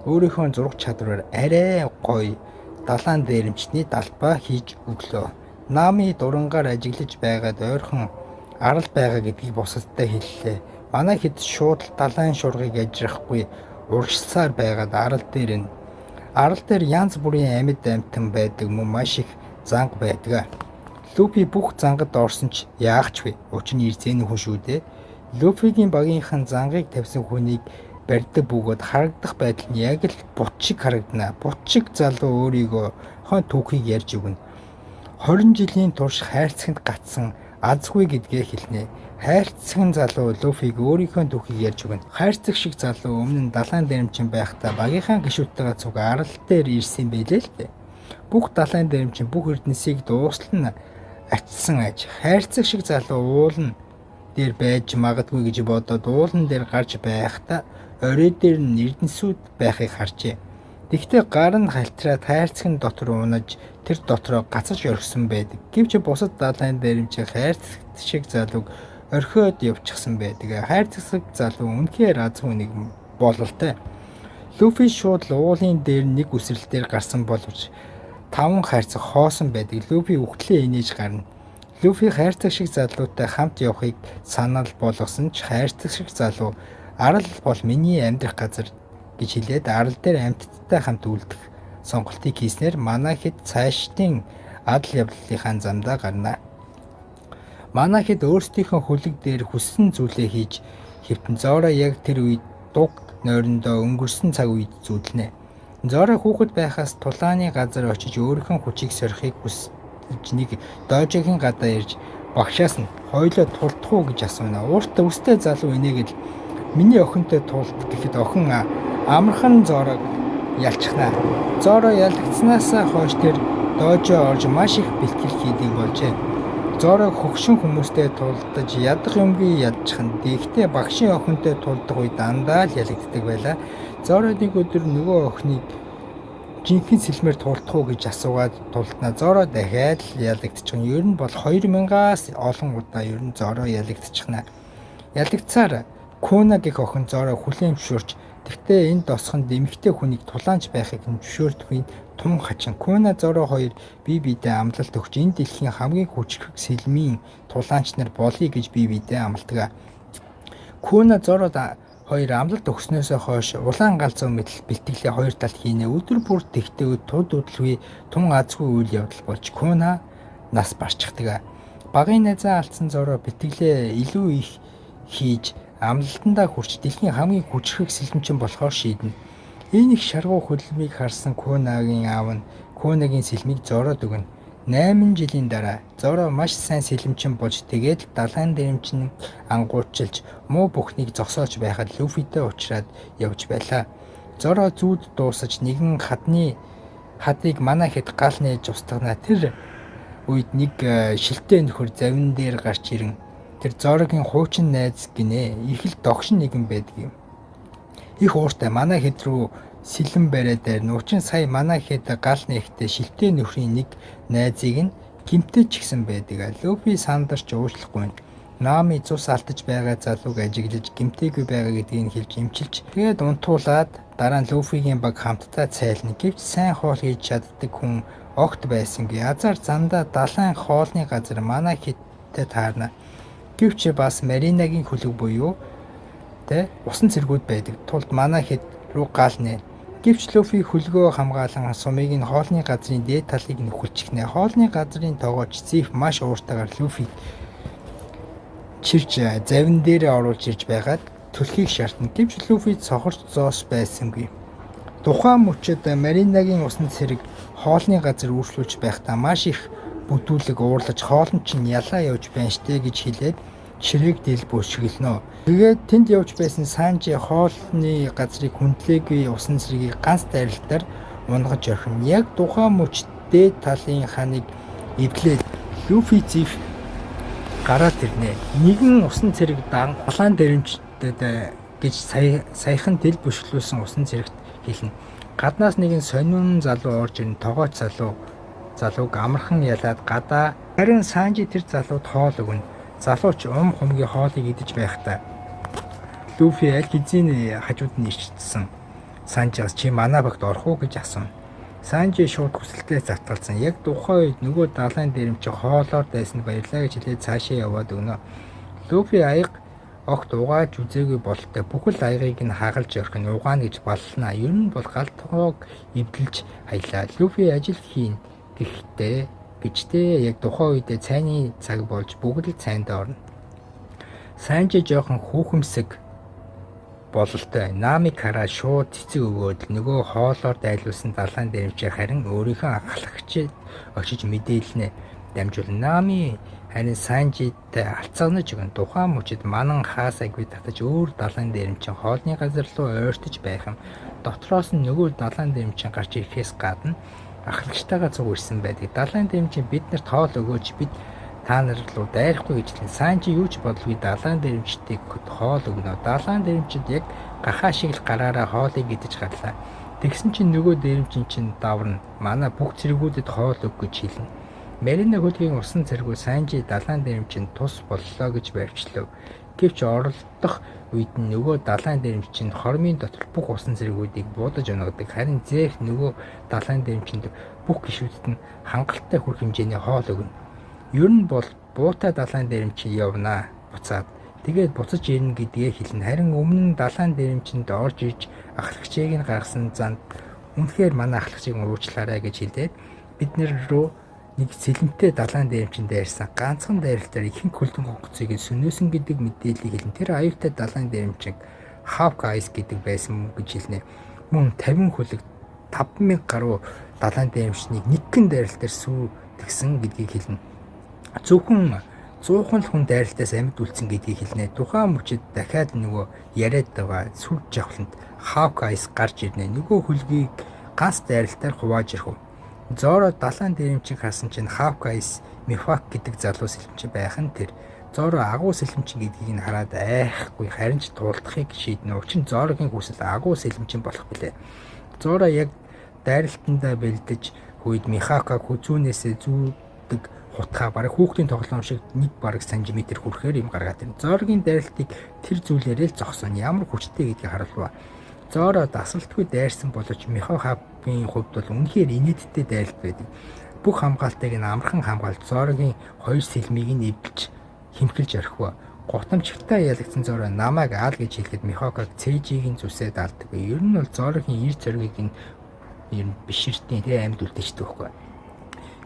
өөрийнхөө зураг чадвараар арай гоё далайн дээрэмчний далбай хийж өглөө. Нами дурангаар ажиглаж байгаад ойрхон арал байгаа гэдгийг бусадтай хэллээ. Манай хэд шууд л далайн шуургыг ажрахгүй урагшсаар байгаад арал дээр нь арал дээр янз бүрийн амьд амьтан байдаг мөн маш их занг байдаг. Луфи бүх зангад орсон ч яах ч вэ? Учир нь ирзэн хүн шүү дээ. Луфигийн багийнхан зангийг тавьсан хүнийг барьдаг бөгөөд харагдах байдал нь яг л бут шиг харагдана. Бут шиг залуу өөрийгөө хон түүхийг ярьж өгнө. 20 жилийн турш хайрцагт гацсан азгүй гэдгээ хэлнэ. Хайрцагын залуу Луфиг өөрийнхөө түүхийг ярьж өгнө. Хайрцаг шиг залуу өмнө нь далайн дэрэмчин байхдаа багийнхаа гишүүдтэйгээ цуг арал дээр ирсэн байлээ л дээ. Бүх далайн дэрэмчин бүх эрдэнсийг дуустал нь ачсан аж. Хайрцаг шиг залуу уулан дээр байж магадгүй гэж бодоод уулан дээр гарч байхдаа орой дээр нь эрдэнсүүд байхыг харжээ. Тэгэхдээ гар нь халтраад хайрцаг нь дотор унаж тэр дотроо гацаж орхисон байдаг. Гэвч бусад далайн дээрэмчин хайрцаг шиг залууг орхиод явчихсан байдаг. Хайрцаг шиг залуу үнэхээр азгүй нэг бололтой. Луфи шууд л уулын дээр нэг үсрэлтээр гарсан боловч 5 хайрцаг хоосон байдаг. Луфи үхтлээ инээж гарна. Луфи хайрцаг шиг залуутай хамт явахыг санал болгосон ч хайрцаг шиг залуу арал бол миний амьдрах газар гэж хэлээд арал дээр амьтадтай хамт үлдэх сонголтыг хийснээр манай хэд цаашдын адал явдлынхаа замдаа гарна. Манай хэд өөрсдийнхөө хөлөг дээр хүссэн зүйлээ хийж хэвтэн. Зора яг тэр үед дуг нойрондоо өнгөрсөн цаг үед зүүдлэнэ. Зора хүүхэд байхаас тулааны газар очиж өөрийнхөө хүчийг сорихыг хүсэж нэг дойжогийн гадаа ирж багшаас нь хоёулаа тулдах уу гэж асууна. Ууртай өстэй залуу инээгээд миний охинтой тулд гэхэд охин амархан Зорог ялчихна. Зоро ялагдсанаасаа хойш тэр дойжоо орж маш их бэлтгэл хийдэг болжээ. Зорог хөгшин хүмүүстэй тулдаж ядах юмгүй ядчихна. Тэгэхдээ багшийн охинтой тулдах үед дандаа л ялагддаг байлаа. Зоро нэг өдөр нөгөө охиныг жинхэнэ сэлмээр тулдах уу гэж асуугаад тулдана. Зоро дахиад л ялагдчихна. Ер нь бол 2000-аас олон удаа ер нь Зоро ялагдчихна. Ялагдсаар Куна гэх охин Зоро хүлээн зөвшөөрч тэгтээ энэ досхонд эмэгтэй хүнийг тулаанч байхыг нь зөвшөөрдөг тун хачин. Куна Зоро хоёр бие биедээ амлалт өгч энэ дэлхийн хамгийн хүчрхэг сэлмийн тулаанч нар болъё гэж бие биедээ амладаг. Куна Зороод Хоёр амлалт өгснөөсөө хойш улаан галзуу мэтэл бэлтгэлээ хоёр талд хийнэ. Өдөр бүр тэгтээ туд үдэлгүй тун азгүй үйл явдал болж Куна нас барчдаг. Багын найзаа алдсан Зоро бэлтгэлээ илүү их хийж амлалтандаа хүрч дэлхийн хамгийн хүчрхэг сэлэмчин болохоор шийднэ. Энэ их шаргуу хөдөлмөрийг харсан Кунагийн аав нь Кунагийн сэлмийг Зороод өгнө. 8 жилийн дараа Зоро маш сайн сэлэмчин болж тэгээд л далайн дэрэмчин ангуучилж муу бүхнийг зогсоож байхад Люфитэй уулзраад явж байлаа. Зоро зүүд дуусаж нэгэн хадны хадыг манай хэд гал нээж устгана. Тэр үед нэг шилтэй нөхөр завин дээр гарч ирэн тэр Зорогийн хуучин найз гинэ. Их л догшин нэгэн байдаг юм. Их ууртай манай хэд рүү сэлэн бариад дайрна. Учир нь сая манай хэд гал нээхдээ шилтэй нөхрийн нэг найзыг нь гэмтэж ч гэсэн байдаг. Люфи сандарч уучлахгүй. Нами цус алдаж байгаа залууг ажиглаж гэмтээгүй байгаа гэдгийг хэлж эмчилж тэгээд унтуулад дараа нь Люфигийн баг хамтдаа цайлна. Гэвч сайн хоол хийж чаддаг хүн огт байсангүй. Азар зандаа далайн хоолны газар манай хэдтэй таарна. Гэвч бас Маринагийн хөлөг буюу тэ усан цэргүүд байдаг. Тулд манай хэд рүү гал нэ. Гэвч Люфи хөлгөө хамгаалан сумыг нь хоолны газрын дээд талыг нөхөлчихнэ. Хоолны газрын тогооч Зиф маш ууртайгаар Люфиг чирч завин дээрээ оруулж ирж байгаад түлхийг шаардна. Гэвч Люфи цохорч зоос байсангүй. Тухайн мөчид Маринагийн усан цэрэг хоолны газар үйлчлүүлж байхдаа маш их бүдүүлэг уурлаж хоол нь чинь ялаа явж байна штэ гэж хэлээд ширээг дэлбүүшгэлнэ. Тэгээд тэнд явж байсан Санжи хоолны газрыг хүндлээгүй усан цэргийг ганц дайралтаар унгаж орхино. Яг тухайн мөч дээд талын ханыг эвдлээд Люфи Зиф гараад ирнэ. Нэгэн усан цэрэг далайн дэрэмжтэй гэж саяхан дэл бүшгэлүүлсэн усан цэрэгт хэлнэ. Гаднаас нэгэн сонин залуу орж ирнэ. Тогооч залууг амархан ялаад гадаа харин Санжи тэр залууд хоол өгнө. Залууч ум хумгийн хоолыг идэж байхдаа Люфи аль хэзээний хажууд нь ирчихсэн. Санжиас чи манай багт орох уу гэж асууна. Санжи шууд хүсэлтээ завтгалсан. Яг тухайн үед нөгөө далайн дэрэмч хоолоор дайсанд баярлаа гэж хэлээд цаашаа яваад өгнө. Люфи аяга огт угааж үзээгүй бололтой бүхэл аягийг нь хагалж орхино угаана гэж баллана. Ер нь бол гал тогоог эвдэлж хаялаа. Люфи ажил хийн гэхдээ гэжтэй яг тухайн үедээ цайны цаг болж бүгд л цайнд орно. Санжи жоохон хүүхэмсэг бололтой Намиг хараад шууд цэцэг өгөөд нөгөө хоолоор дайлуулсан далайн дэрэмчээ харин өөрийнхөө ахлагчид очиж мэдээлнэ дамжуулна. Нами харин Санжитай алцаагнаж өгөн. Тухайн мөчид манан хаасайгүй татаж өөр далайн дэрэмчин хоолны газар руу ойртож байх юм. Дотроос нь нөгөө далайн дэрэмчин гарч ирэхээс гадна ахлагчтайгаа цуг ирсэн байдаг. Далайн дэрэмчин бид нарт хоол өгөөч, бид та нар руу дайрахгүй гэж хэлэн. Санжи юу ч бодлгүй далайн дэрэмчдийг хоол өгнө. Далайн дэрэмчид яг гахаа шиг л гараараа хоолыг идэж гарлаа. Тэгсэн чинь нөгөө дэрэмчин чинь даварна. Манай бүх цэргүүдэд хоол өг гэж хэлнэ. Марина хөлгийн усан цэргүү Санжи далайн дэрэмчин тус боллоо гэж барьчлав. Гэвч оролдох үед нь нөгөө далайн дэрэмчин хормын дотор бүх усан цэргүүдийг буудаж унагадаг. Харин Зеф нөгөө далайн дэрэмчинд бүх гишүүдэд нь хангалттай хүрх хэмжээний хоол өгнө. Ер нь бол буутай далайн дэрэмчин явнаа буцаад. Тэгээд буцаж ирнэ гэдгээ хэлнэ. Харин өмнө нь далайн дэрэмчинд орж иж ахлагчийг нь гаргасан занд үнэхээр манай ахлагчийг уучлаарай гэж хэлээд бид нар рүү нэг сэлэмтэй далайн дээрэмчин дайрсан. Ганцхан дайралтаар ихэнх хөлдөн онгоцыг сөнөөсөн гэдэг мэдээллийг хэлнэ. Тэр аюултай далайн дээрэмчин Hawk Eyes гэдэг байсан гэж хэлнэ. Мөн 50 хөлөг 5000 гаруй далайн дээрэмчнийг нэгэн дайралтаар сүйтгэсэн гэдгийг хэлнэ. Зөвхөн 100 л хүн дайралтаас амьд үлдсэн гэдгийг хэлнэ. Тухайн мөчид дахиад нөгөө яриад байгаа сүр жавхланд Hawk Eyes гарч ирнэ. Нөгөө хөлгийг ганц дайралтаар хувааж ирэх. Зоро далайн дээрэмчин харсан чинь Hawk Eyes Мифак гэдэг залуу сэлэмчин байх нь тэр. Зоро агуу сэлэмчин гэдгийг нь хараад айхгүй харин ч туулдахыг шийднэ. Учир нь Зорогийн хүсэл агуу сэлэмчин болох билээ. Зоро яг дайралтандаа бэлдэж үед Михака хүзүүнээсээ зүүдэг хутгаа бараг хүүхдийн тоглоом шиг нэг бараг сантиметр хүрэхээр юм гаргаад ирнэ. Зорогийн дайралтыг тэр зүйлээрээ л зогсооно. Ямар хүчтэй гэдгийг харуулва. Зоро дасалтгүй дайрсан боловч Михакагийн хувьд бол үнэхээр инээдтэй дайралт байдаг. Бүх хамгаалтыг нь амархан хамгаалж Зорогийн хоёр сэлмийг нь эвдэлж хэмхэлж орхив. Гутамчигтай ялагдсан Зоро намайг аал гэж хэлэхэд Михокаг Цэжигийн зүсээд алдаг. Ер нь бол Зорогийн эр зоригийг нь ер нь биширтийн тэ амьд үлдээчдэг байхгүй.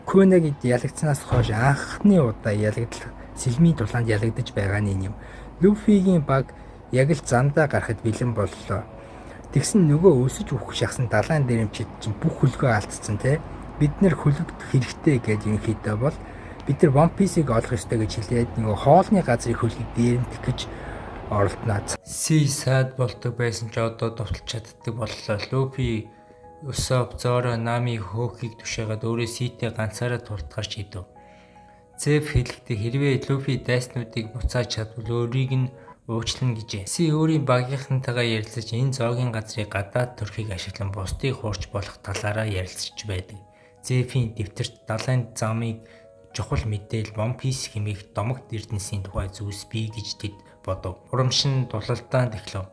Көнег ялагдсанаас хойш анхны удаа ялагдал сэлмийн тулаанд ялагдаж байгаа нь юм. Люфигийн баг яг л замдаа гарахад бэлэн боллоо. Тэгсэн нөгөө өсөж үхэх шахсан далайн дэрэмчид чинь бүх хөлгөө алдсан те. Бид нэр хөлөгдөх хэрэгтэй гэж ерөнхийдөө бол бид нар One Piece-ийг олох ёстой гэж хэлээд нөгөө хоолны газрыг хөлгийг дээрэмдэх гэж оролдоно. Си саад болдог байсан ч одоо довтолж чаддаг боллоо. Луфи, Усоп, Зоро, Нами хөөхийг түшээгээд өөрөө Ситэй ганцаараа тултгаар шийдэв. Зеф хэлэхдээ хэрвээ Луфи дайснуудыг буцааж чадвал өөрийг нь уучлана гэжээ. Си өөрийн багийнхантайгаа ярилцаж энэ зоогийн газрыг гадаад төрхийг ашиглан бусдыг хуурч болох талаараа ярилцж байдаг. Зефийн дэвтэрт далайн замыг чухал мэдээлэл One Piece хэмээх домогт эрдэнэсийн тухай зүйлс бий гэж тэд бодов. Урамшин дулалдаанд эхлэв.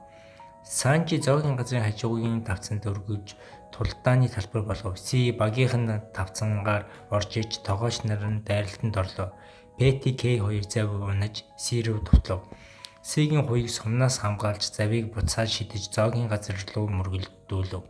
Санжи зоогийн газрын хажуугийн тавцанд өргөж тулдааны талбар болгов. Си багийнх нь тавцангаар орж иж тогооч нар нь дайралтанд орлоо. Пети К 2 зав унаж Си рүү довтлов. Сигийн хуйг сумнаас хамгаалж завийг буцаад шидэж зоогийн газар руу мөргөлдүүлв.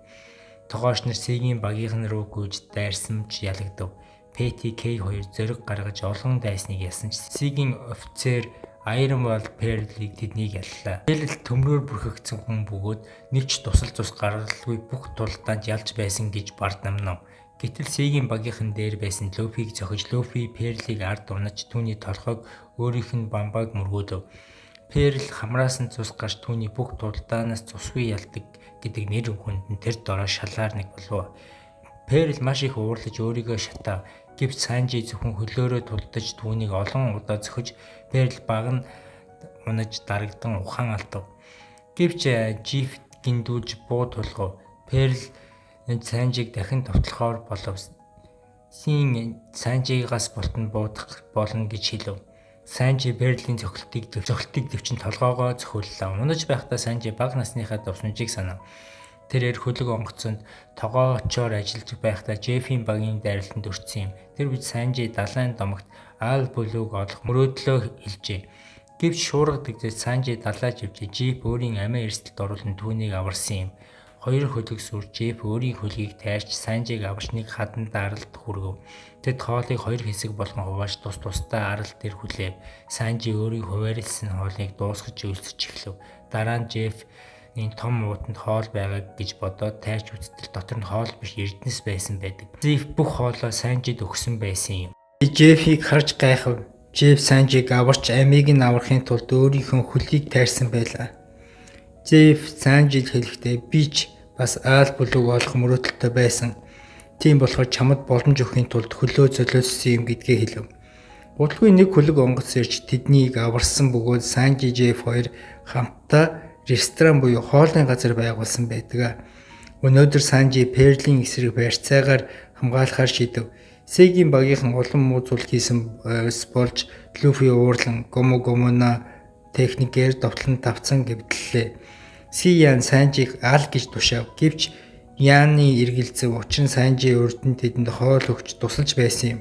Тогооч нар Сигийн багийнх нь руу гүйж дайрсан ч ялагдав. Пети К 2 зориг гаргаж олон дайсныг ялсан ч Сигийн офицер Iron Wall Pearl-ийг тэднийг яллаа. Pearl төмрөөр бүрхэгдсэн хүн бөгөөд нэг ч тусал цус гаргалгүй бүх тулдаанд ялж байсан гэж бардамнав. Гэтэл Сигийн багийнхан дээр байсан Луфиг зохиж Луфи Pearl-ийг ард унаж түүний толгойг өөрийнх нь бамбааг мөргөөлөв. Перл хамраас нь цус гарч түүний бүх тулдаанаас цусгүй ялдаг гэдэг нэр хүнд нь тэр дороо шалаар нэг болов. Перл маш их уурлаж өөрийгөө шатаав. Гэвч Санжи зөвхөн хөлөөрөө тулдаж түүнийг олон удаа зөхиж Перл баг нь унаж дарагдан ухаан алдав. Гэвч Жиф гиндүүлж буу тулгав. Перл Санжиг дахин довтлохоор болов. Син Санжигаас болтон буудах болно гэж хэлв. Санжи Перлийн цохилтыг дэвчин толгоогоо цохиуллаа. Унаж байхдаа Санжи бага насныхаа дурсамжийг санав. Тэрээр хөлөг онгоцонд тогоочоор ажиллаж байхдаа Жеффийн багийн дайралтанд өртсөн юм. Тэр үед Санжи далайн домогт Аал Бүлүүг олох мөрөөдлөө хэлжээ. Гэвч шуурга дэгдэж Санжи далайж явжээ. Жеф өөрийн амиа эрсдэлд оруулан түүнийг аварсан юм. Хоёр хөлөг сүр Жеф өөрийн хөлгийг тайрч Санжиг аварч нэг хадан даралт хүргэв. Тэд хоолыг хоёр хэсэг болгон хувааж тус тусдаа арал дээр хүлээв. Санжи өөрийн хуваарласан хоолыг дуусгаж өлсөж эхлэв. Дараа нь Жеф энэ том уутанд хоол байгааг гэж бодоод тайрч үзтэл дотор нь хоол биш эрдэнэс байсан байдаг. Зеф бүх хоолоо Санжид өгсөн байсан юм. Жефийг харж гайхав. Жеф Санжиг аварч амийг нь аврахын тулд өөрийнхөө хөлийг тайрсан байлаа. Жеф Санжид хэлэхдээ би ч бас аал бүлэг олох мөрөөдөлтэй байсан. Тийм болохоор чамд боломж өгөхийн тулд хөлөө золиослсон юм гэдгээ хэлв. Удалгүй нэг хөлөг онгоц ирж тэднийг аварсан бөгөөд Санжи Жеф хоёр хамтдаа ресторан буюу хоолны газар байгуулсан байдаг. Өнөөдөр Санжи Перлийн эсрэг барьцаагаар хамгаалахар шийдэв. Сэгийн багийнхан улам муу зүйл хийсэн болж Луфи уурлан Гому Гомона техникээр довтлон тавцан гэмтлээ. Си Ян Санжиг ал гэж тушаав. Гэвч Яны эргэлзэв. Учир нь Санжи урд нь тэдэнд хоол өгч тусалж байсан юм.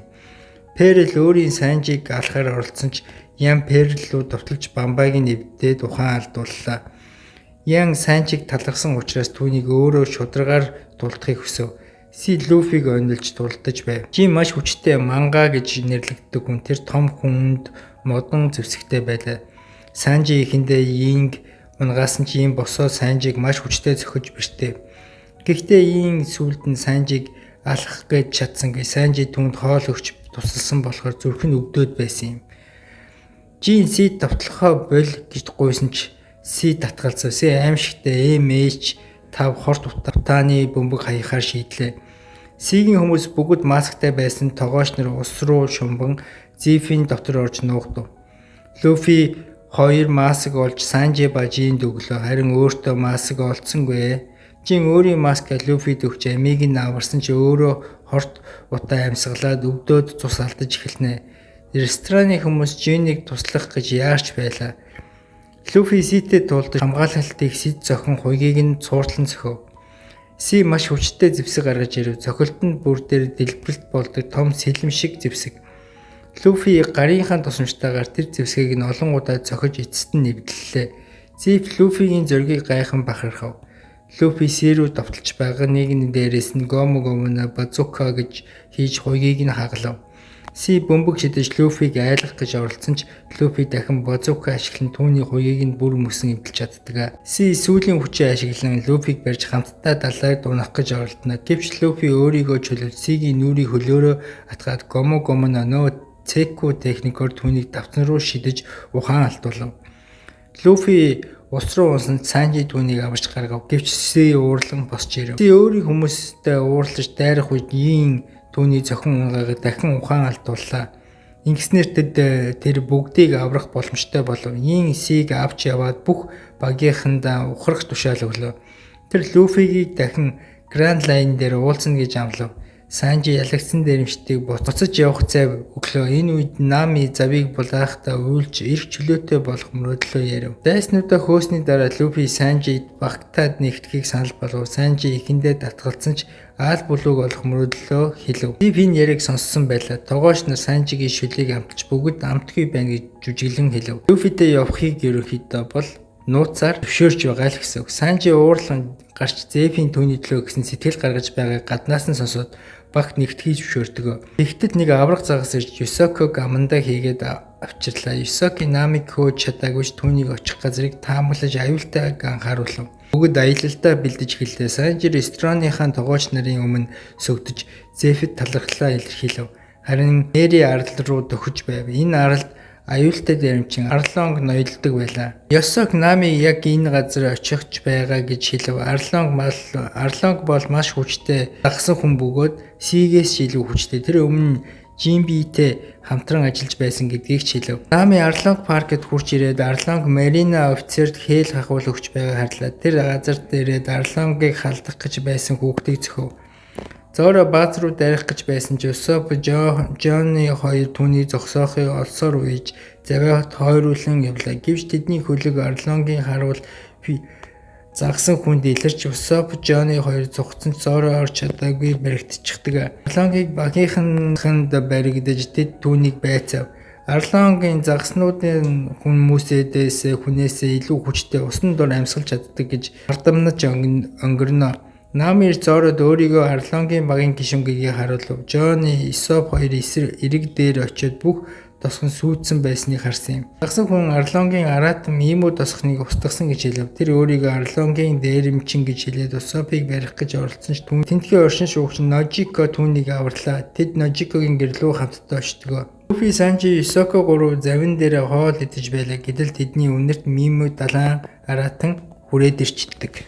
Перл өөрийн Санжиг алахаар оролдсон ч Ян Перл рүү довтолж бамбайг нь эвдээд ухаан алдууллаа. Ян Санжиг талархсан учраас түүнийг өөрөө шударгаар тулдахыг хүсэв. Си Луфиг онилж тулдаж байв. Жин маш хүчтэй манга гэж нэрлэгддэг хүн тэр том хүнд модон зэвсэгтэй байлаа. Санжи эхэндээ Йинг унагаасан чи ийм босоо Санжиг маш хүчтэй зөхөж бэртээ. Гэхдээ ийм сүүлд нь Санжиг алах гэж чадсан гэж Санжи түүнд хоол өгч тусалсан болохоор зүрх нь өвдөөд байсан юм. Жин Си довтлохоо боль гэж гуйсан ч Си татгалзав. Си аимшигтай MH5 хорт утааны бөмбөг хаяхаар шийдлээ. Сигийн хүмүүс бүгд масктай байсан тогооч нар ус руу шумбан Зифийн дотор орж нуугдав. Луфи хоёр маск олж Санжи ба Жинд өглөө. Харин өөртөө маск олдсонгүй. Жин өөрийн маскаа Луфид өгч амийг нь аварсан чи өөрөө хорт утаа амьсгалаад өвдөөд цус алдаж эхэлнэ. Рестораны хүмүүс Жинийг туслах гэж яарч байлаа. Луфи Ситэй тулдаж хамгаалалтыг Сид зохин хуйгийг нь цууртлан зөхөв. Си маш хүчтэй зэвсэг гаргаж ирэв. Цохилт нь бүр дээр дэлбэрэлт болдог том сэлэм шиг зэвсэг. Луфи гарынхаа тусламжтайгаар тэр зэвсгийг нь олон удаа цохиж эцэст нь эвдлээ. Зеф Луфигийн зоригийг гайхан бахархав. Луфи Си рүү довтолж байгаа нэг нь дээрээс нь Гому Гомуно базука гэж хийж хуйгийг нь хагалав. Си бөмбөг шидэж Луфиг айлгах гэж оролдсон ч Луфи дахин базука ашиглан түүний хуйгийг нь бүр мөсөн эвдэлж чаддаг. Си сүүлийн хүчээ ашиглан Луфиг барьж хамтдаа далайд унах гэж оролдоно. Гэвч Луфи өөрийгөө чөлөөлж Сигийн нүрийг хөлөөрөө атгаад Гому Гомуно нөө Цеку техникоор түүнийг давтан руу шидэж ухаан алдуулав. Луфи ус руу унсан Санжи түүнийг аварч гаргав. Гэвч Си уурлан босч ирэв. Си өөрийн хүмүүстэй уурлаж дайрах үед Йин түүний зохин унгаагаа дахин ухаан алдууллаа. Ингэснээр тэд тэр бүгдийг аврах боломжтой болов. Йин Сиг авч яваад бүх багийнхандаа ухрах тушаал өглөө. Тэр Луфигийг дахин Гранд Лайн дээр уулзна гэж амлав. Санжи ялагдсан дээрэмчдийг буцаж явах зай өглөө. Энэ үед Нами завыг булаахтаа уйлж эрх чөлөөтэй болох мөрөөдлөө ярив. Дайснуудаа хөөсний дараа Луфи Санжид багтаад нэгтгэхийг санал болгов. Санжи эхэндээ татгалзсан ч аал бүлүүг олох мөрөөдлөө хэлв. Зеф энэ яриаг сонссон байлаа. Тогооч нар Санжигийн шүлийг амтж бүгд амтгүй байна гэж жүжиглэн хэлв. Луфитэй явахыг ерөнхийдөө бол нууцаар зөвшөөрч байгаа л гэсэн үг. Санжи уурлан гарч Зефийн түүний төлөө гэсэн сэтгэл гаргаж байгааг гаднаас нь сонсоод багт нэгтгэж зөвшөөрдөг. Тэгтэл нэг аврах загас ирж Юсоког амандаа хийгээд авчирлаа. Юсоки Намиг хөөж чадаагүй ч түүнийг очих газрыг таамаглаж аюултайг анхааруулав. Бүгд аялалдаа бэлдэж эхэллээ. Санжи рестораныхаа тогооч нарын өмнө сөгдөж Зефэд талархлаа илэрхийлэв. Харин Нери арал руу дөхөж байв. Энэ аралд аюултай дээрэмчин Арлонг ноёлдог байлаа. Ёсок Нами яг энэ газар очихч байгаа гэж хэлв. Арлонг бол маш хүчтэй дагсан хүн бөгөөд Сигээс ч илүү хүчтэй. Тэр өмнө Жимбитэй хамтран ажиллаж байсан гэдгийг ч хэлв. Нами Арлонг паркт хүрч ирээд Арлонг Марина офицерт хээл хахуул өгч байгааг харлаа. Тэр газар дээрээ Арлонгийг халдах гэж байсан хүүхдийг цохив. Зоро бааз руу дайрах гэж байсан ч Усоп Жоны хоёр түүний зогсоохыг олсоор уйж завиад хойруулан явлаа. Гэвч тэдний хөлөг Арлонгийн харуул загсан хүнд илэрч Усоп Жоны хоёр зугтсан ч Зоро орч чадаагүй баригдчихдаг. Арлонгийг багийнханд баригдаж тэд түүнийг байцаав. Арлонгийн загаснуудын хүмүүсээдээс хүнээсээ илүү хүчтэй усан дор амьсгалж чаддаг гэж ардамнаж өнгөрнө. Намир Зород өөрийгөө Арлонгийн багийн гишүүн гэдгийг харуулв. Жоны Исоп хоёр эрэг дээр очиод бүх тосгон сүйдсэн байсныг харсан юм. Дагсан хүн Арлонгийн аратам иймүү тосгоныг устгасан гэж хэлв. Тэр өөрийгөө Арлонгийн дээрэмчин гэж хэлээд Усопыг барих гэж оролдсон ч тэндхийн оршин шуугч Ножико түүнийг аварлаа. Тэд Ножикогийн гэр лүү хамтдаа очдгоо. Луфи, Санжи, Исоко гурав завин дээр хоол идэж байлаа. Гэтэл тэдний үнэрт Мимүү далайн аратан хүрээд ирчдэг.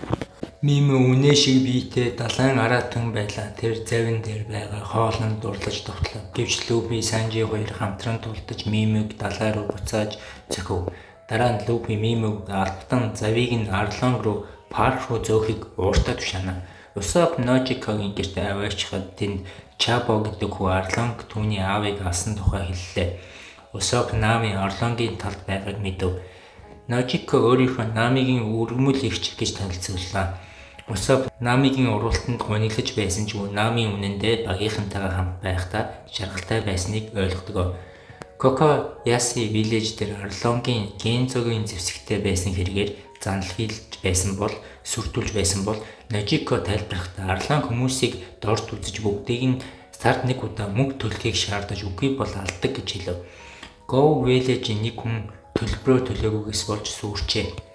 Мимүү үнэ шиг биетэй далайн аратан байлаа. Тэр завин дээр байгаа хоолнд дурлаж довтлоо. Гэвч Луфи, Санжи хоёр хамтран тулдаж Мимүүг далай руу буцааж цохив. Дараа нь Луфи Мимүүг албатан завийг нь Арлонг руу парк руу зөөхийг ууртаа тушаана. Усоп Ножикогийн гэрт аваачихад тэнд Чабо гэдэг хүү Арлонг түүний аавыг алсан тухай хэллээ. Усоп Нами Арлонгийн талд байгааг мэдэв. Ножико өөрийнхөө Намигийн өргөмөл эгч гэж танилцууллаа. Усоп Намигийн урвалтанд гуниглаж байсан ч Намийн үнэндээ багийнхантайгаа хамт байхдаа жаргалтай байсныг ойлгодог. Коко Яси Виллеж дээр Арлонгийн Гензогийн зэвсэгтэй байсан хэрэгээр занал хийлж байсан бол сүрдүүлж байсан бол Ножико тайлбарлахдаа Арлон хүмүүсийг дорд үзэж бүгдийг нь сард нэг удаа мөнгө төлөхийг шаардаж үгүй бол алдаг гэж хэлв. Go Village-ийн нэг хүн төлбөрөө төлөөгүйгээс болж сүрчээ.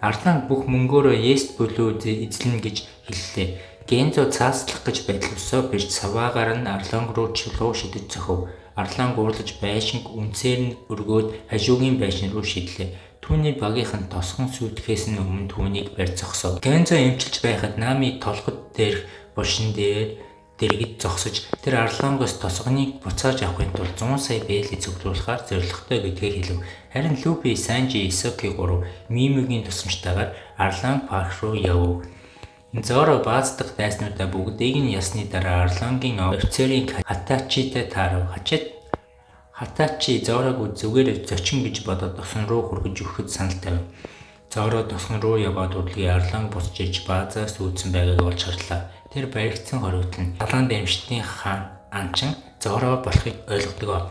Арлан бүх мөнгөөрөө Ест бүлүү эзлэнэ гэж хэллээ. Гензо цааслах гэж байтал Усоп ирж саваагаар нь Арлонг руу чулуу шидэж цохив. Арлонг уурлаж байшинг үнсээр нь өргөөд хажуугийн байшин руу шидлээ. Түүний багийнхан тосгон сүйтгэхээс нь өмнө түүнийг барь зогсов. Гензо эмчилж байхад Нами толгод дээрх булшин дээр дэргэд зогсож тэр Арлонгоос тосгоныг буцааж авахын тулд 100 сая бээлий цуглуулахаар зорилготой гэдгийг хэлв. Харин Луфи, Санжи, Исоки гурав Мимүгийн тусламжтайгаар Арлонг парк руу явв. Зоро бааз дахь дайснуудаа бүгдийг нь ясны дараа Арлонгийн офицерын Хатачитай таарав. Хатачи Зорог зүгээр зочин гэж бодоод тосон руу хүргэж өгөхөд санал тавив. Зоро тосон руу яваад удалгүй Арлонг буцаж ирж баазаас үүдсэн байгааг олж харлаа. Тэр баригдсан хориглол нь далайн дэмжтний хаан анчин Зоро болохыг ойлгодог.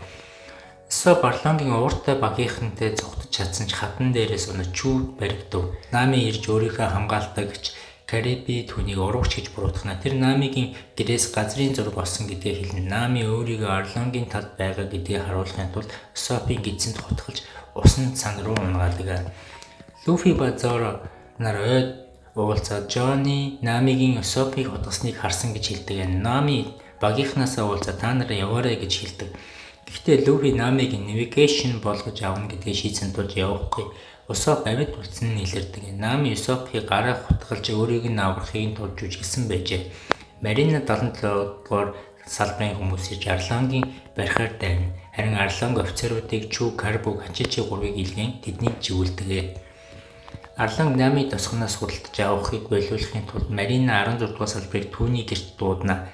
Усоп Арлонгийн ууртай багийнхантай зугтаж чадсан ч хадан дээрээс унаж Чүү баригдав. Нами ирж өөрийнхөө хамгаалдаг гэж Кариби түүнийг уруугч гэж буруутгана. Тэр Намигийн гэрээс газрын зураг олсон гэдгээ хэлнэ. Нами өөрийгөө Арлонгийн талд байгаа гэдгээ харуулахын тулд Усопын гидсэнд хутгалж усан сан руу унагаадаг. Луфи ба Зоро нар ойд уулзаад Жони Намигийн Усопыг хутгасныг харсан гэж хэлдэг. Нами багийнхнаасаа уулзаад та нараа яваарай гэж хэлдэг. Гэхдээ Луфи Намиг navigation болгож авна гэдгээ шийдсэн тул явахгүй. Усоп амьд үлдсэн нь илэрдэг. Нами Усопыг гараа хутгалж өөрийг нь аврахын тулд жүжиглэсэн байжээ. Марина 77 дугаар салбарын хүмүүс ирж Арлонгийн барихаар дайрна. Харин Арлонг офицеруудыг Чүү, Карбу, Хачичи гурвыг илгээн тэднийг чиглүүлдэг. Арлонг Нами тосгоноос худалдаж авахыг болиулахын тулд Марина 16 дугаар салбарыг түүний гэрт дуудана.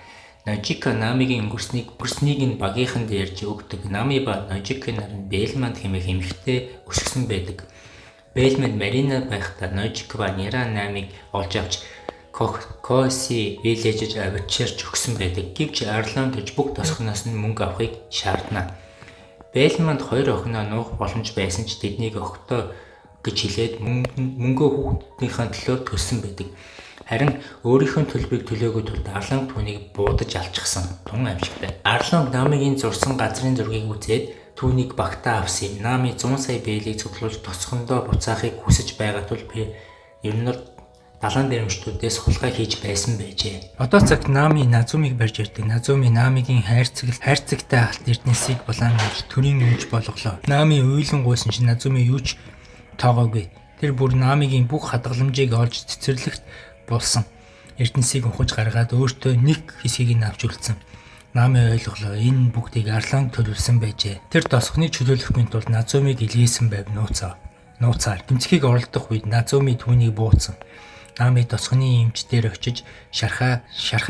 Ножико Намигийн өнгөрснийг нь багийнханд ярьж өгдөг. Нами ба Ножико нар нь Бэлманд хэмээх эмэгтэй өсгсөн байдаг. Бэлманд Марина байхдаа Ножико ба Нира Намиг олж авч Коси виллежж авчирч өгсөн байдаг. Гэвч Арлон гэж бүх тосгоноос нь мөнгө авахыг шаардна. Бэлманд хоёр охиноо нуух боломж байсан ч тэднийг огтоо гэж хэлээд мөнгөө хүүхдийнхээ төлөө төлсөн байдаг. Харин өөрийнхөө төлбөрийг төлөөгүй тулд Арлонг түүнийг буудаж алчихсан. Тун аимшигтай. Арлонг Намигийн зурсан газрын зургийг үзээд түүнийг багтаа авсан юм. Нами 100 сая бээлийг цуглуулж тосгондоо буцаахыг хүсэж байгаа тул ер нь бол далайн дэрэмжтүүдээс хулгай хийж байсан байжээ. Одоо цагт Нами Назумиг барьж ирдэг. Назуми Намигийн хайрцагтай алт эрдэнэсийг булаан авч төрийн өмч болголоо. Нами уйлан гуйсан чинь Назуми юу ч тоогоогүй. Тэр бүр Намигийн бүх хадгаламжийг олж цэцэрлэгт булсан. Эрдэнэсийг ухаж гаргаад өөртөө нэг хэсгийг нь авч үлдсэн. Нами ойлголоо. Энэ бүгдийг Арлонг төлөвлөсөн байжээ. Тэр тосгоныг чөлөөлөхгүй тулд Назумиг илгээсэн байв нууцаар. Тэмцэхийг оролдох үед Назуми түүнийг бууцсан. Нами тосгоны эмч дээр очиж шархаа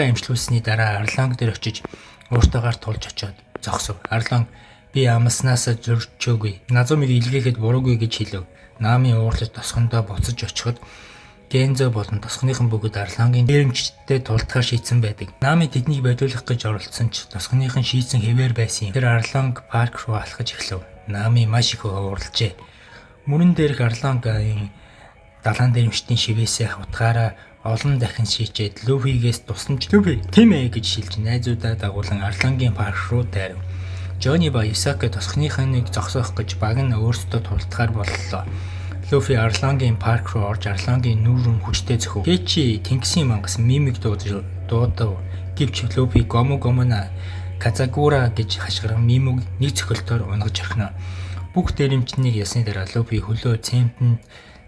эмчлүүлсэний дараа Арлонг дээр очиж ууртайгаар тулж очиод зогсов. Арлонг би амласнаасаа зөрчөөгүй. Назумиг илгээхэд буруугүй гэж хэлв. Нами уурлаж тосгондоо буцаж очиход Гензо болон тосгоныхон бүгд Арлонгийн дээрэмчтэй тулдахаар шийдсэн байдаг. Нами тэднийг болиулах гэж оролдсон ч тосгоныхон шийдсэн хэвээр байсан юм. Тэр Арлонг парк руу алхаж эхлэв. Нами маш их уурлажээ. Мөрөн дээрх Арлонгийн далайн дээрэмчдийн шивээсээ хутгаараа олон дахин шийчээд Луфигээс тусламж Луфи тийм ээ гэж шилж найзуудаа дагуулan Арлонгийн парк руу дайрав. Жони ба Исаки тосгоныхыг зогсоох гэж баг нь өөрсдөө тулдахаар боллоо. Луфи Арлонгийн парк руу орж Арлонгийн нүүр рүү хүчтэй зөхөв. Кэчи тэнгисийн мангас мимик дуудав. Гэвч Луфи гому гомона Казагура гэж хашгиран мимиг нэг цохилтоор унагаж орхино. Бүх дээрэмчнийг ясны дараа Луфи хөлөө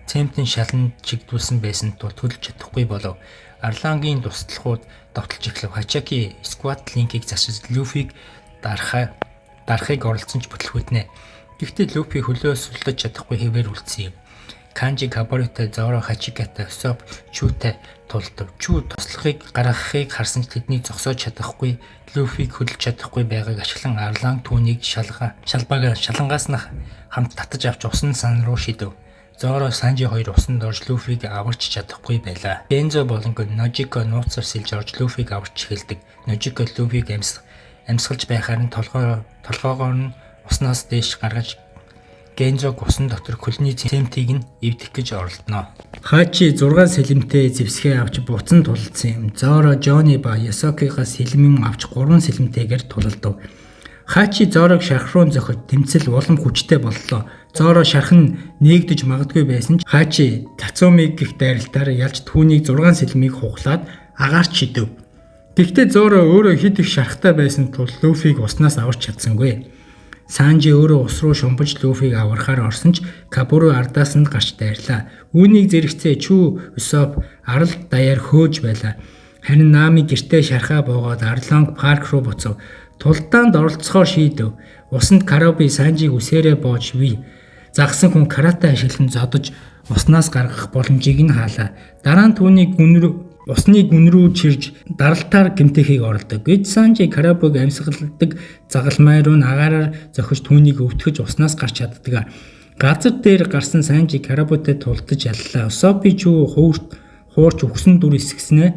цемтэн шаланд чигдүүлсэн байсан тул төлж чадахгүй болов. Арлонгийн туслахууд довтолж эхлэв. Хачаки сквад линкийг засаж Луфиг дарахыг оролдсон ч бүтлгүүднэ. Гэхдээ Луфи хөлөө суллаж чадахгүй хэвээр үлдсэн юм. Канжи Каборитай, Зоро Хачикатай, Усоп Чүүтэй тулдав. Чүү туслахыг гаргахыг харсан ч тэднийг зогсоож чадахгүй, Луфиг хөдөлж чадахгүй байгааг ашиглан Арлан түүнийг шалангаас нь хамт татаж авч усан сан руу шидэв. Зоро Санжи хоёр усанд орж Луфиг аварч чадахгүй байлаа. Гензо болон Ножико нууцаар сэлж орж Луфиг аварч эхэлдэг. Ножико Луфиг амьсгалж байхаар нь толгоогоор нь уснаас дээш гаргаж Гензог усан дотор хөлний цемтийг нь эвдэх гэж оролдоно. Хачи 6 сэлэмтэй зэвсгээ авч буцан тулалдсан юм. Зоро Жони ба Ясокигаас сэлмэн авч 3 сэлэмтэйгээр тулалдав. Хачи Зорог шарх руу зохиж тэмцэл улам хүчтэй боллоо. Зоро шарх нь нээгдэж магадгүй байсан ч Хачи Тацумиг гих дайралтаар ялж түүнийг 6 сэлмийг хуглаад агаарч шидэв. Гэхдээ Зоро өөрөө хэд их шархтай байсан тул Луфиг уснаас аварч чадсангүй. Санжи өөрөө ус руу шумбаж Луфиг аврахаар орсон ч Кабуру ардаас нь гарч дайрлаа. Үүнийг зэрэгцээ Чүү Усоп арал даяар хөөж байлаа. Харин Нами гэртээ шархаа буугаад Арлонг парк руу буцав. Тулдаанд оролцохоор шийдэв. Усанд Караби Санжиг үсээрээ боож ви. Загсан хүн карате ашиглан зодож уснаас гаргах боломжийг нь хаалаа. Дараа нь түүнийг усны гүн рүү чирж даралтаар гэмтэхийг оролдог. Гэж Санжи Карабог амьсгалдаг загалмай руу агаараар зохиж түүнийг өвтгөж уснаас гарч чаддаг. Газар дээр гарсан Санжи Каработой тулдаж яллаа. Усопи чүү хуурч үхсэн дүр эсгэснээ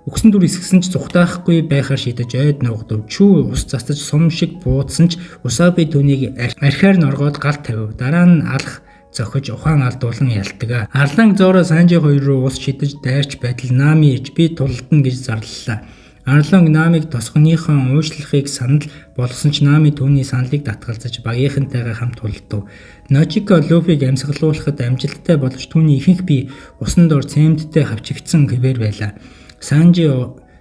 Үхсэн дүр эсгэсэн ч зүхтаахгүй байхаар шийдэж ойд нуугдав. Чүү ус цацаж сум шиг буудсан ч Усаби түүнийг архиар нь оргоод гал тавив. Дараа нь алах зохиж ухаан алдуулан ялтдаг. Арлан Зоро Санжи хоёр руу ус шидэж дайрч байтал Нами ирж би тулалдана гэж зарлалаа. Арлонг Намиг тосгоныхон уушлахыг санал болгосон ч Нами түүний саналыг татгалзаж багийнхантайгаа хамт тулдав. Ножико Луфиг амьсгалуулахад амжилттай боловч түүний ихэнх бие усан дор цементтэй хавчигдсан хэвээр байлаа. Санжи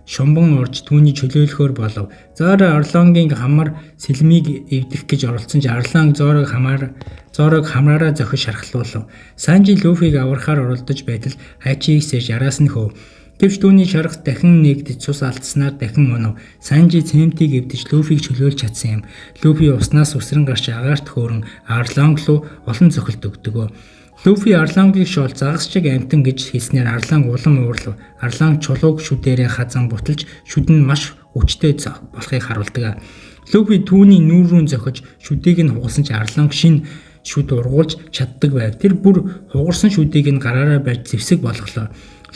шумбан урж түүний чөлөөлөхөөр болов. Зоро Арлонгийн хамар сэлмийг эвдэх гэж оролдсон ч Арлон Зорог хамраараа зохиж шархлуулав. Санжи Луфиг аврахаар оролдож байтал Хачиг сэж араас нь хөөв. Гэвч түүний шарах дахин нэгдэж цус алдсанаар дахин унав. Санжи цементийг эвдэж Луфиг чөлөөлж чадсан юм. Луфи уснаас үсрэн гарч агаарт хөөрөн Арлонг руу олон цохилт өгдөг. Луфи Арлонгийг шоол загас шиг амтан гэж хэлснээр Арлон улам уурлав. Арлон чулууг шүдээрээ хазан буталж шүд нь маш хүчтэй болохыг харуулдаг. Луфи түүний нүүр рүү зохиж шүдийг нь хугалсан ч Арлонг шинэ шүд ургуулж чаддаг байв. Тэр бүр хугарсан шүдийг нь гараараа барьж зэвсэг болголоо.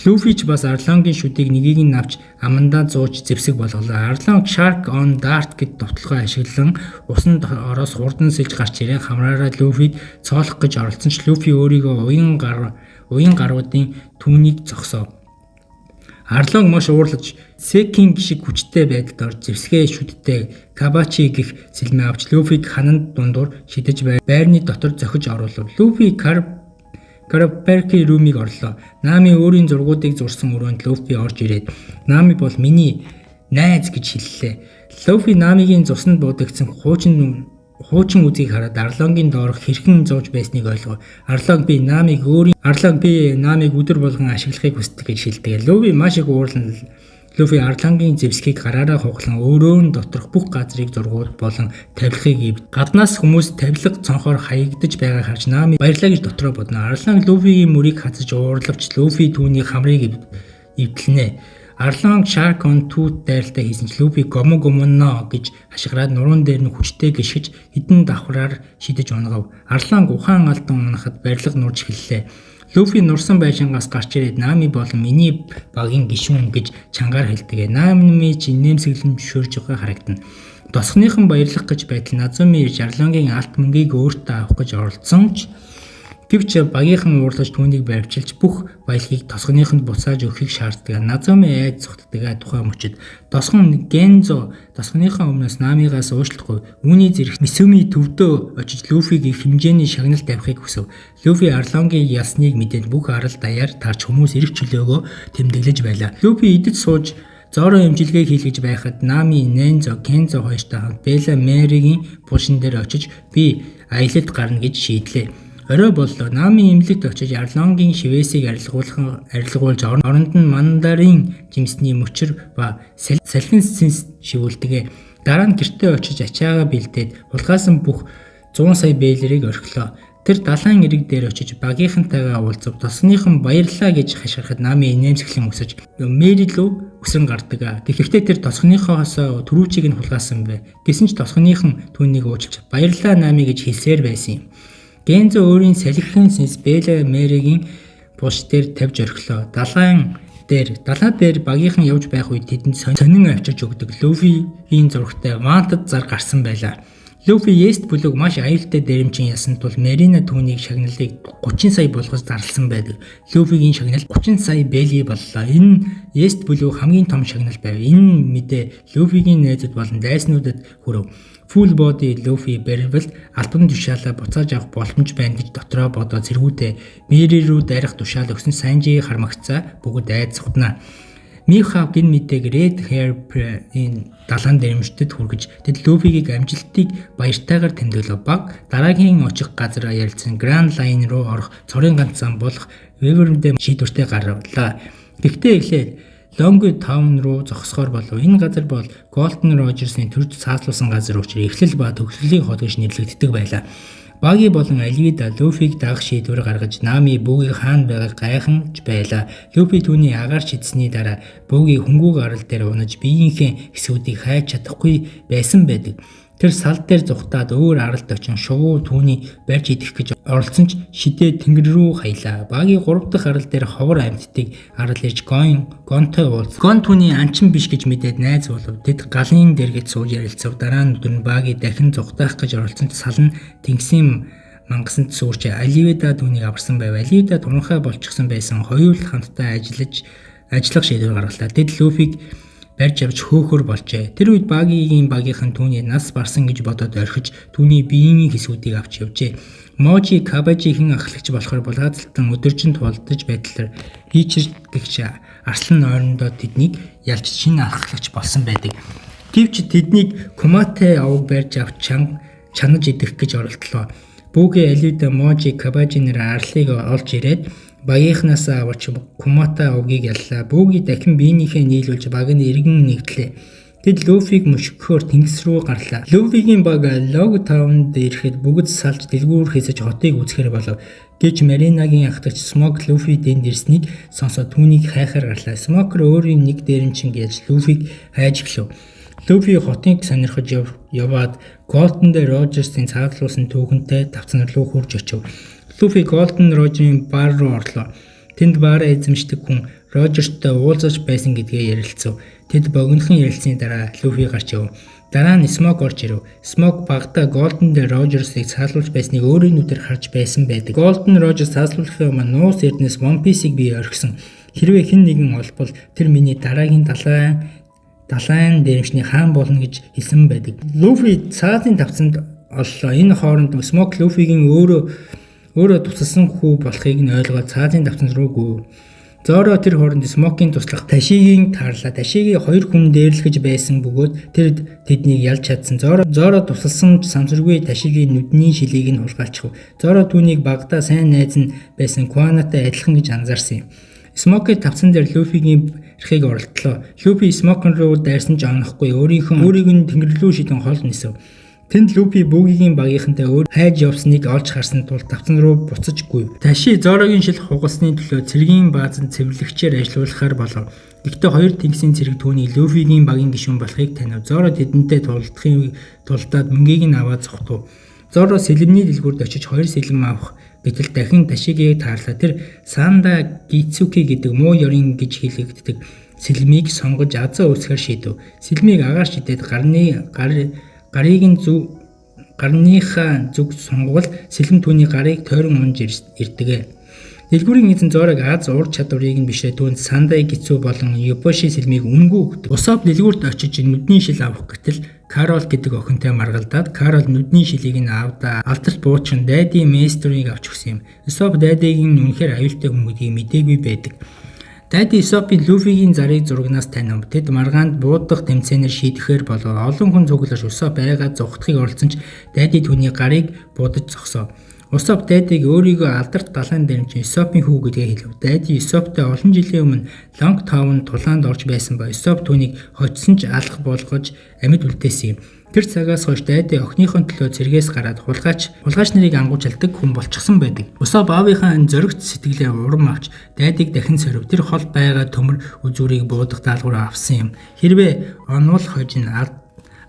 Луфи ч бас Арлонгийн шүдийг нэгийг нь авч амандаа зууж зэвсэг болголоо. Арлон Shark on Dart гэд довтлогоо ашиглан усан ороос хурдан сэлж гарч ирэн хамраараа Луфид цоолох гэж оролдсон ч Луфи өөрийгөө уян гаруудын түүнийг зогсоов. Арлон маш уурлаж Секинг шиг хүчтэй байдалд орж зэвсгээ шүдтэй Кабачи гэх сэлмээ авч Луфиг хананд дундуур шидэж байрны дотор зохиж оруулав. Луфи Караперки румыг орлоо. Нами өөрийн зургуудыг зурсан өрөөнд Луфи орж ирээд Нами бол миний найз гэж хэллээ. Луфи Намигийн цуснд буудагдсан хуучин үзийг хараад Арлонгийн доорх хэрхэн зууж байсныг ойлгов. Арлон би Намиг өдөр болгон ашиглахыг хүсдэг гэж хэлдэг. Луфи маш их уурлан Луфи Арлонгийн зэвсгийг гараараа хуглан өөрөө нь доторх бүх газрыг зургууд болон тавилгыг ивд. Гаднаас хүмүүс тавилга цонхоор хаягдаж байгааг харж Нами баярлаа гэж дотроо бодно. Арлон Луфигийн мөрийг хазаж уурлавч Луфи түүний хамрыг эвдлэнэ. Арлон Shark on Tooth дайралтай хийсэн ч Луфи Гому Гомоно гэж хашгираад нуруунд дээр нь хүчтэй гიშгэж хэдэн давхраар шидэж унагав. Арлон ухаан алдан унахад барилга нурж эхэллээ. Луфи нурсан байшингаас гарч ирээд Нами болон миний багийн гишүүн гэж чангаар хэлдэг. Нами ч инээмсэглэн зөвшөөрж байгаа харагдана. Тосгоныхон баярлах гэж байтал Назуми ирж Арлонгийн алт мөнгийг өөртөө авах гэж оролдсон ч гэвч багийнхан уурлаж түүнийг баривчилж бүх баялагийг тосгоныхонд буцааж өгөхийг шаарддаг. Назуми айд цухтдаг тухайн мөчид тосгон Гензо тосгоныхоо өмнөөс Намигаас уучлахгүй. Үүний зэрэг Мисуми төвдөө очиж Луфиг их хэмжээний шагнал тавихыг хүсэв. Луфи Арлонгийн ялсныг мэдээд бүх арал даяар тарж хүмүүс эрх чөлөөгөө тэмдэглэж байлаа. Луфи идэж сууж Зоро эмчилгээ хийлгэж байхад Нами, Нензо, Кензо хоёртой хамт Бела Мэригийн булшин дээр очиж би аялалд гарна гэж шийдлээ. Орой боллоо. Нами эмнэлэгт очиж Арлонгийн шивээсийг арилгуулж оронд нь Мандарин жимсний мөчөр ба салхин сэнс шивүүлдэг. Дараа нь гэртээ очиж ачаагаа бэлдээд хулгайлсан бүх 100 сая бээлерийг орхилоо. Тэр далайн эрэг дээр очиж багийнхантайгаа уулзав. Тосгоныхон баярлалаа гэж хашгирахад Нами инээмсэглэн өсөж Мэри лүү үсрэн гардаг. Тэгэхдээ тэр тосгоныхоос түрүүчийг нь хулгайлсан бэ. Гэсэн ч тосгоныхон түүнийг уучлж баярлалаа Нами гэж хэлсээр байсан юм. Гензо өөрийн салхин сэнс Бела Мэригийн булш дээр тавьж орхилоо. Далайн дээр багийнхан явж байх үед тэдэнд сонин авчирч өгдөг Луфигийн зурагтай Wanted зар гарсан байлаа. Луфи Ест бүлэг маш аюултай дээрэмчин ялсан тул Марина түүнийг шагналыг 30 сая болгож зарласан байдаг. Луфигийн шагнал 30 сая бели боллоо. Энэ Ест бүлэг хамгийн том шагнал байв. Энэ мэдээ Луфигийн найзууд болон дайснуудад хүрв. Full body Luffy баривал албан тушаалаа буцааж авах боломж байна гэж дотроо бодоод цэргүүдээ Мэри рүү дайрах тушаал өгсөн Санжи хармагцаа бүгд айд цухтана. Михавк энэ мэдээг Red Hair-ийн далайн дэрэмжтэд хүргэж тэд Луфигийг амжилтыг баяртайгаар тэмдэглэв. Баг дараагийн очих газар ярилцсан Grand Line руу орох цорын ганц зам болох Weaver-д шийдвэртэй гаргалаа. Гэхдээ эхлээд Лонги Таун руу зогсохоор болов. Энэ газар бол Golden Rogers-ийн төрж цааслуулсан газар учраас эхлэл ба төгсгөлийн хот гэж нэрлэгддэг байлаа. Баги болон Альвида Луфиг дагах шийдвэр гаргаж Нами Бүгийг хаана байгааг гайхамж байлаа. Луфи түүний агаар шидсэний дараа Бүги хөнгүү гарал дээр унаж биеийнхээ хэсгүүдийг хайж чадахгүй байсан байдаг. Тэр сал дээр зугтаад өөр аралд очин шувуу түүний барьж идэх гэж оролдсон ч шидээ тэнгэр рүү хаялаа. Баги 3 дахь арал дээр ховор амьтдыг арал ирж Гонтой уулз. Гон түүний анчин биш гэж мэдээд найз болов. Тэд галын дэргэд сууж ярилцав. Дараа нь өдөр нь Баги дахин зугтаах гэж оролдсон ч сал нь тэнгисийн мангасанд сүрч Аливеда түүнийг аварсан байв. Аливеда туранхай болчихсон байсан. Хоёул хамтдаа ажиллах шийдвэр гаргалаа. Тэд Луфиг барьж авч хөөхөр болжээ. Тэр үед Багигийн багийнхан түүний нас барсан гэж бодоод орхиж түүний биеийн хэсгүүдийг авч явжээ. Можи Кабажи хэн ахлагч болохоор булгаацалтан өдөржин тулдаж байдлаар Ричард гэгч Арслан нойрондоо тэднийг ялж шинэ ахлагч болсон байдаг. Гэвч тэднийг Куматай овог барьж авч чанаж идэх гэж оролдлоо. Бүгэ Аливда Можи Кабажи нэр арлыг олж ирээд багийнхнаасаа аварч Кумата овгийг яллаа. Бүги дахин биенийхээ нийлүүлж баг нь эргэн нэгдлээ. Тэд Луфиг мөшгөхөөр тэнгис рүү гарлаа. Луфигийн баг Лог Таунд ирэхэд бүгд салж дэлгүүр хийсэж хотыг үзэхэр болов. Гэвч Маринагийн ахлагч Смок Луфи дэнд ирснийг сонсоод түүнийг хайхаар гарлаа. Смокер өөрийн нэг дээрэмчин гэж Луфиг хайж эхлэв. Луфи хотыг сонирхож яваад Голден дээр Рожерсын цаадлуулсан түүхэнтэй тавцан руу хурж очив. Луфи Голден Рожерын бар руу орлоо. Тэнд бараа эзэмшдэг хүн Рожертой уулзаж байсан гэдгээ ярилцав. Тэд богинохон ярилцсаны дараа Луфи гарч яв. Дараа нь Смок орж ирэв. Смок багадаа Голден дээр Рожерсыг цаалуулж байсныг өөрийн нүдээр харж байсан байдаг. Голден Рожерс цаалуулахын өмнө нуус эрдэнэс One Piece-ийг би орхисон. Хэрвээ хэн нэгэн олбол тэр миний дараагийн далайн дээрэмчний хаан болно гэж хэлсэн байдаг. Луфи цаазын тавцанд оллоо. Энэ хооронд Смок Луфигийн өөрөө тусалсан хүү болохыг нь ойлгоод цаазын тавцан руу гүйв. Зоро тэр хооронд Смокийн туслах Ташигийн таарлаа. Ташигийн хоёр хүн дээрлэхэж байсан бөгөөд тэр тэднийг ялж чадсан. Зоро тусалсан ч самсаргүй Ташигийн нүдний шилийг нь хулгайлчихв. Зоро түүнийг багадаа сайн найз нь байсан Куанатай адилхан гэж анзаарсан юм. Смокийн тавцан дээр Луфигийн эрхийг оролдлоо. Луфи Смокон руу дайрсан ч онохгүй өөрийг нь тэнгэр рүү шидэн хол нисэв. Тэнд Луфи Бүгийн багийнхантай өөр хайж явсныг олж харсан тул тавцан руу буцаж гүйв. Таши Зорогийн шил хугалсны төлөө цэргийн баазанд цэвэрлэгчээр ажиллуулахаар болов. Гэхдээ хоёр тэнгисийн цэрэг түүнийг Луфигийн багийн гишүүн болохыг танив. Зоро тэдэнтэй тулдаад мөнгийг нь аваад зогтов. Зоро сэлэмний дэлгүүрд очиж хоёр сэлэм авах гэтэл дахин Ташигийг таарлаа. Тэр Санда Гицүки гэдэг муу ёрын гэж хэлэгддэг сэлмийг сонгож азаа үүсгэхээр шийдэв. Сэлмийг агаар шидээд гарныхаа зүг сонгувал сэлэм түүний гарыг тойрон унж ирдэг. Дэлгүүрийн эзэн Зорог аз ур чадварыг нь бишрээ түүнд Сандай Гицүү болон Юбоши сэлмийг үнэгүй өгдөг. Усоп дэлгүүрт очиж нүдний шил авах гэтэл Карол гэдэг охинтой маргалдаад Карол нүдний шилийг нь аавдаа алдарт буучин Дади Местрийг авч өгсөн юм. Усоп Дадиг нь үнэхээр аюултай хүн гэдгийг мдээгүй байдаг. Дади Исопын Луфигийн зарыг зурагнаас танив. Тэд маргаанд буудах тэмцээнээр шийдэхээр болов. Олон хүн цуглаж Усоп айгаад зугтахыг оролдсон ч Дади түүний гарыг будаж зогсов. Усоп Дадиг өөрийгөө алдарт далайн дэрэмчин Исопын хүү гэдгээ хэлв. Дади Исоптой олон жилийн өмнө Лонг Таун тулаанд орж байсан ба Исоп түүнийг хоцсон ч алах болгож амьд үлдээсэн юм. Тэр цагаас хойш Дади охиныхон төлөө цэргээс гараад хулгайч нарыг ангуучилдаг хүн болчихсон байдаг. Усоп аавынхаа зоригт сэтгэлээр урам авч Дадиг дахин сорив. Тэр хол байгаа төмөр үзүүрийг буудах даалгавар авсан юм. Хэрвээ онвол хожино,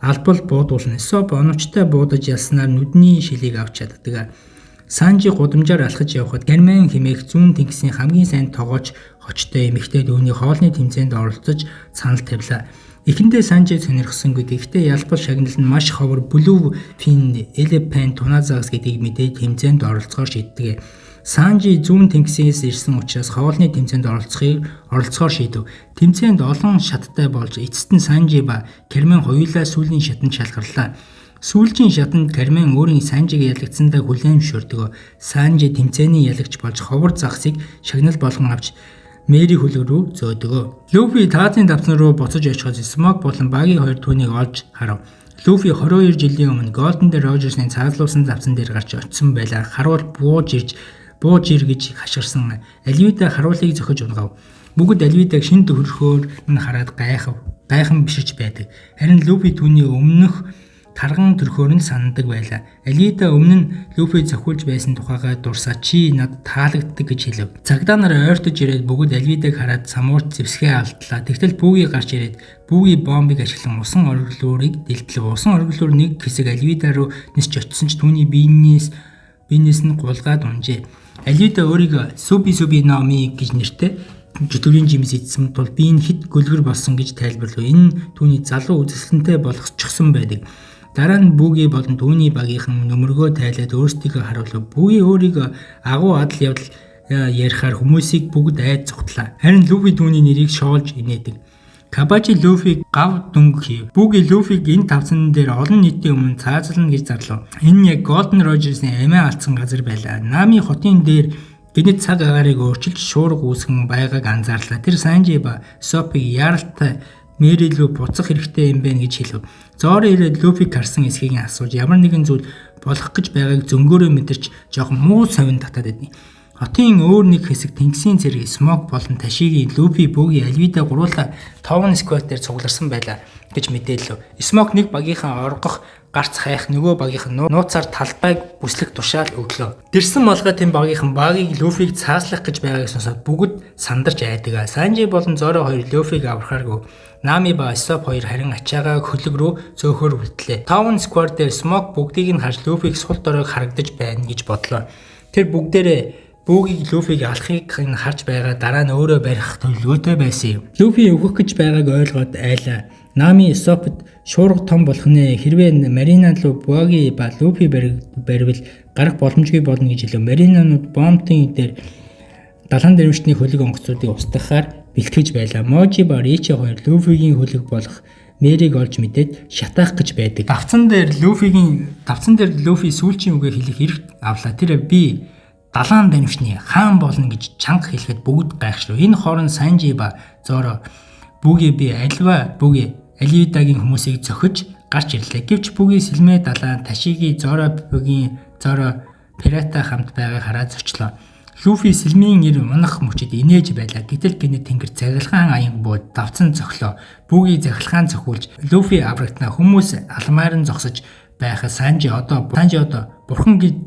албал буудуулна. Исоп оновчтой буудаж ялснаар нүдний шилийг авч чаддаг. Санжи гудамжаар алхаж явхад Герман хэмээх зүүн тэнгисийн хамгийн сайн тогооч хочтой эмэгтэй дүүний хоолны тэмцээнд оролцож санал тавилаа. Эхэндээ Санжи сонирхсонгүй. Гэхдээ ялбал шагнал нь маш ховор Blue Fin Elephant тунаа загас гэдгийг мэдээд тэмцээнд оролцохоор шийддэг. Санжи зүүн тэнгисээс ирсэн учраас хоолны тэмцээнд оролцохоор шийдэв. Тэмцээнд олон шаттай болж эцэст нь Санжи ба Герман хоёулаа сүүлийн шатанд шалгарлаа. Сүүлчийн шатанд Кармен өөрийн Санжиг ялагдсандаа хүлээн зөвшөөрдөг. Санжи тэмцээний ялагч болж ховор загсыг шагнал болгон авч Мэри хөлөг рүү зөөдөг. Луфи таазын тавцан руу буцаж очиход Смок болон Баги хоёр түүнийг олж харав. Луфи 22 жилийн өмнө Голден дээр Рожерсны цаазлуулсан тавцан дээр гарч очисон байлаа. Харуул бууж ир гэж хашгирсан. Аливида харуулыг зохиж унгав. Бүгд Аливидаг шин төхөрхөөр нь хараад гайхан биширч байдаг. Харин Луфи түүний өмнөх Тарган төрхөөр нь санадаг байлаа. Алвида өмнө нь Луфи зохиулж байсан тухайгаа дурсаа чи надад таалагддаг гэж хэлв. Цагдаа нар ойртож ирээд бүгд Алвидаг хараад самуурч зэвсгээ алдлаа. Тэгтэл Бүги гарч ирээд Бүги бомбыг ашиглан усан оргилуурыг дэлтлэв. Усан оргилуур нэг хэсэг Алвида руу нисч очисон ч түүний биенээс нь гулгаад унжээ. Алвида өөрийгөө Суби Суби Номи гэж нэртэй чөтгөрийн жимс идсэн тул би энэ хэд гөлгөр болсон гэж тайлбарлав. Энэ түүний залуу үзэсгэлэнтэй болгочихсон байдаг. Дараа нь Бүги болон түүний багийнхан нөмөргөө тайлаад өөрсдийгөө харуулв. Бүги өөрийгөө агуу адал явдал ярихаар хүмүүсийг бүгд айд зугтлаа. Харин Луфи түүний нэрийг шоолж инээдэг. Кабажи Луфиг гав дүнг хийв. Бүги Луфиг энэ тавцан дээр олон нийтийн өмнө цаазлана гэж зарлав. Энэ нь яг Golden Rogers-ийн амиа алдсан газар байлаа. Нами хотын дээр гэнэт цаг агаарыг өөрчилж шуурга үүсгэн байгааг анзаарлаа. Тэр Санжи ба Сопиг яаралтай Мэри рүү буцах хэрэгтэй юм байна гэж хэлв. Зоро ирээд Луфиг харсан эсхийг асууж ямар нэгэн зүйл болох гэж байгааг зөнгөөрөө мэдэрч жоохон муу совин татаад байдیں۔ Хотын өөр нэг хэсэг тэнгисийн цэрэг Смок болон Ташигийн Луфи, Бүги, Альвида гуруула Town Square дээр цугларсан байлаа гэж мэдээлв. Смок нэг багийнхаа оргох гарц хайх нөгөө багийнхан нууцаар талбайг бүслэх тушаал өглөө. Дэрсэн малгай тэм багийнхан багийг Луфиг цааслах гэж байгааг сонсоод бүгд сандарч айдаг. Санжи болон Зоро хоёр Луфиг аврахааргүй. Нами ба Стоп хоёр харин ачаагаа хөлөг рүү цөөхөр үлдлээ. Town Square дээр Смок бүгдийг нь харж Луфиг сул доройг харагдаж байна гэж бодлоо. Тэр бүгдээрээ Бүүгийг Луфиг алахыг нь харж байгаа дараа нь өөрөө барих төлөвлөгөөтэй байсан юм. Луфи өөхөх гэж байгааг ойлгоод айлаа. Нами Сопд шуурга том болох нэ хэрвээ Марина руу Буаги ба Луфи баривал гарах боломжгүй болно гэж хэлв. Маринанууд бомбын дээр далайн дэрвшний хөлөг онгоцуудыг устгахаар бэлтгэж байлаа. Можи ба Ричи хоёр Луфигийн хөлөг болох Мэрийг олж мэдээд шатаах гэж байдаг. Давцан дээр Луфи сүүлчийн үгээ хэлэх эрх авлаа. Тэр би далайн данивчны хаан болно гэж чанга хэлэхэд бүгд гайхшлаа. Энэ хооронд Санжи ба Зоро Бүги би альва Бүги Аливидагийн хүмүүсийг цохиж гарч ирлээ. Гэвч Бүги сэлмээ далайн Ташиги Зоро Бүгийн Зоро Пирата хамт байгааг хараад зочлоо. Луфи сэлмийн эр унах мөчид инээж байлаа. Гэтэл гэнэт тэнгэр цахилгаан аян бууд давцан цохлоо. Бүги цахилгаан цохиулж Луфи аврагдана. Хүмүүс алмаар нь зогсож байхад Санжи одоо бурхан гэж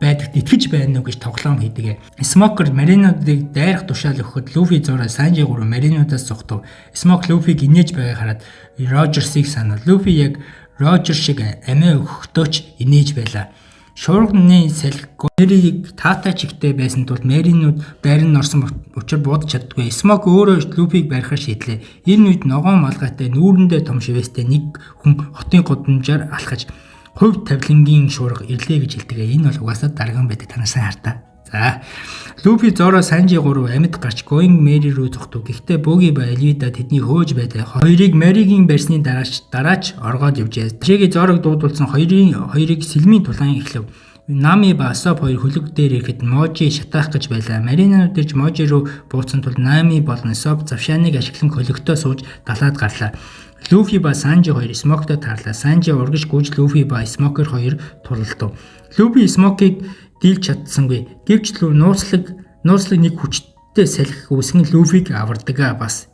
байдагт итгэж байна уу гэж тоглоом хийдэг. Смокер Маринуудыг дайрах тушаал өгөхөд Луфи Зоро Санжи гурав Маринуудаас зугтав. Смок Луфиг инээж байгааг хараад Рожерсыг санав. Луфи яг Рожер шиг амиа өгөхдөө ч инээж байлаа. Шуурганы салхи Мэрийг таатай чигтэй байсан тул Мэринууд дайран орсон учир буудаж чаддаггүй. Смок өөрөө Луфиг барихаар шийдлээ. Энэ үед ногоон малгайтай нүүрэндээ том шивээстэй нэг хүн хотын гудамжаар алхаж хувь тавилангийн шуурга ирлээ гэж хэлдэг. Энэ бол угаасаа дарган байдаг. Та нар сайн хартаа. За. Луфи Зоро Санжи гурав амьд гарч Going Merry рүү зогтов. Гэхдээ Буги ба Альвида тэднийг хөөж байлаа. Хоёрыг Мэригийн барьсны дараач оргоод явжээ. Ташиги Зорог дуудулсан хоёрыг сэлмийн тулаан эхлэв. Нами ба Асоп хоёр хөлөг дээр ирэхэд Можи шатаах гэж байлаа. Маринанууд ирж Можи рүү бууцсан тул Нами болон Асоп завшааныг ашиглан хөлөгтөө сууж далаад гарлаа. Луфи ба Санжи хоёр Смоктой таарлаа. Санжи урагш гүйж Луфи ба Смокер хоёр тулалдав. Луфи Смокийг дийлж чадсангүй. Гэвч нууцлаг нэг хүчтэй салхи үүсгэн Луфиг авардаг бас.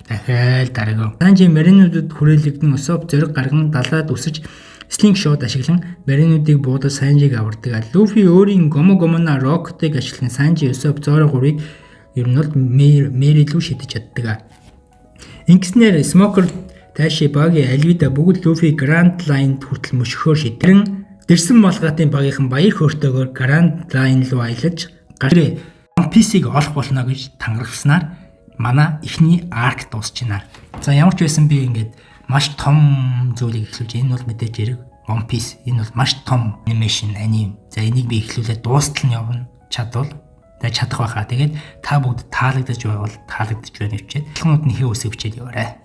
Дахиад дараг. Санжи Маринуудад хүрээлэгдэн Усоп зориг гарган далаад үсэж слингшот ашиглан Маринуудыг буудаж Санжиг авардаг. Луфи өөрийн Гомо Гомона Рокетыг ашиглан Санжи Усоп Зоро гурыг ер нь бол Мэри рүү шидэж чаддаг. Ингэснээр Смокер Таши Баги Альвида бүгд Луфи Гранд Лайнд хүртэл мөшгөхөөр шийдэрэн дэрсэн малгайтын багийнхан баяр хөөртэйгээр Гранд Лайн руу аялаж гарч One Piece-ийг олох болно гэж тангарахснаар манай эхний арк дуусч байна. За ямар ч байсан би ингээд маш том зүйлийг эхлүүлж энэ бол мэдээж хэрэг One Piece энэ бол маш том анимашн аним. За энийг би эхлүүлээд дуустал нь явна чадвал чадах байхаа. Тэгээд та бүгд таалагдаж байвал таалагдаж байна хвчээд. Эхлэнүүд нь хээ үсэг бичээд яваарай.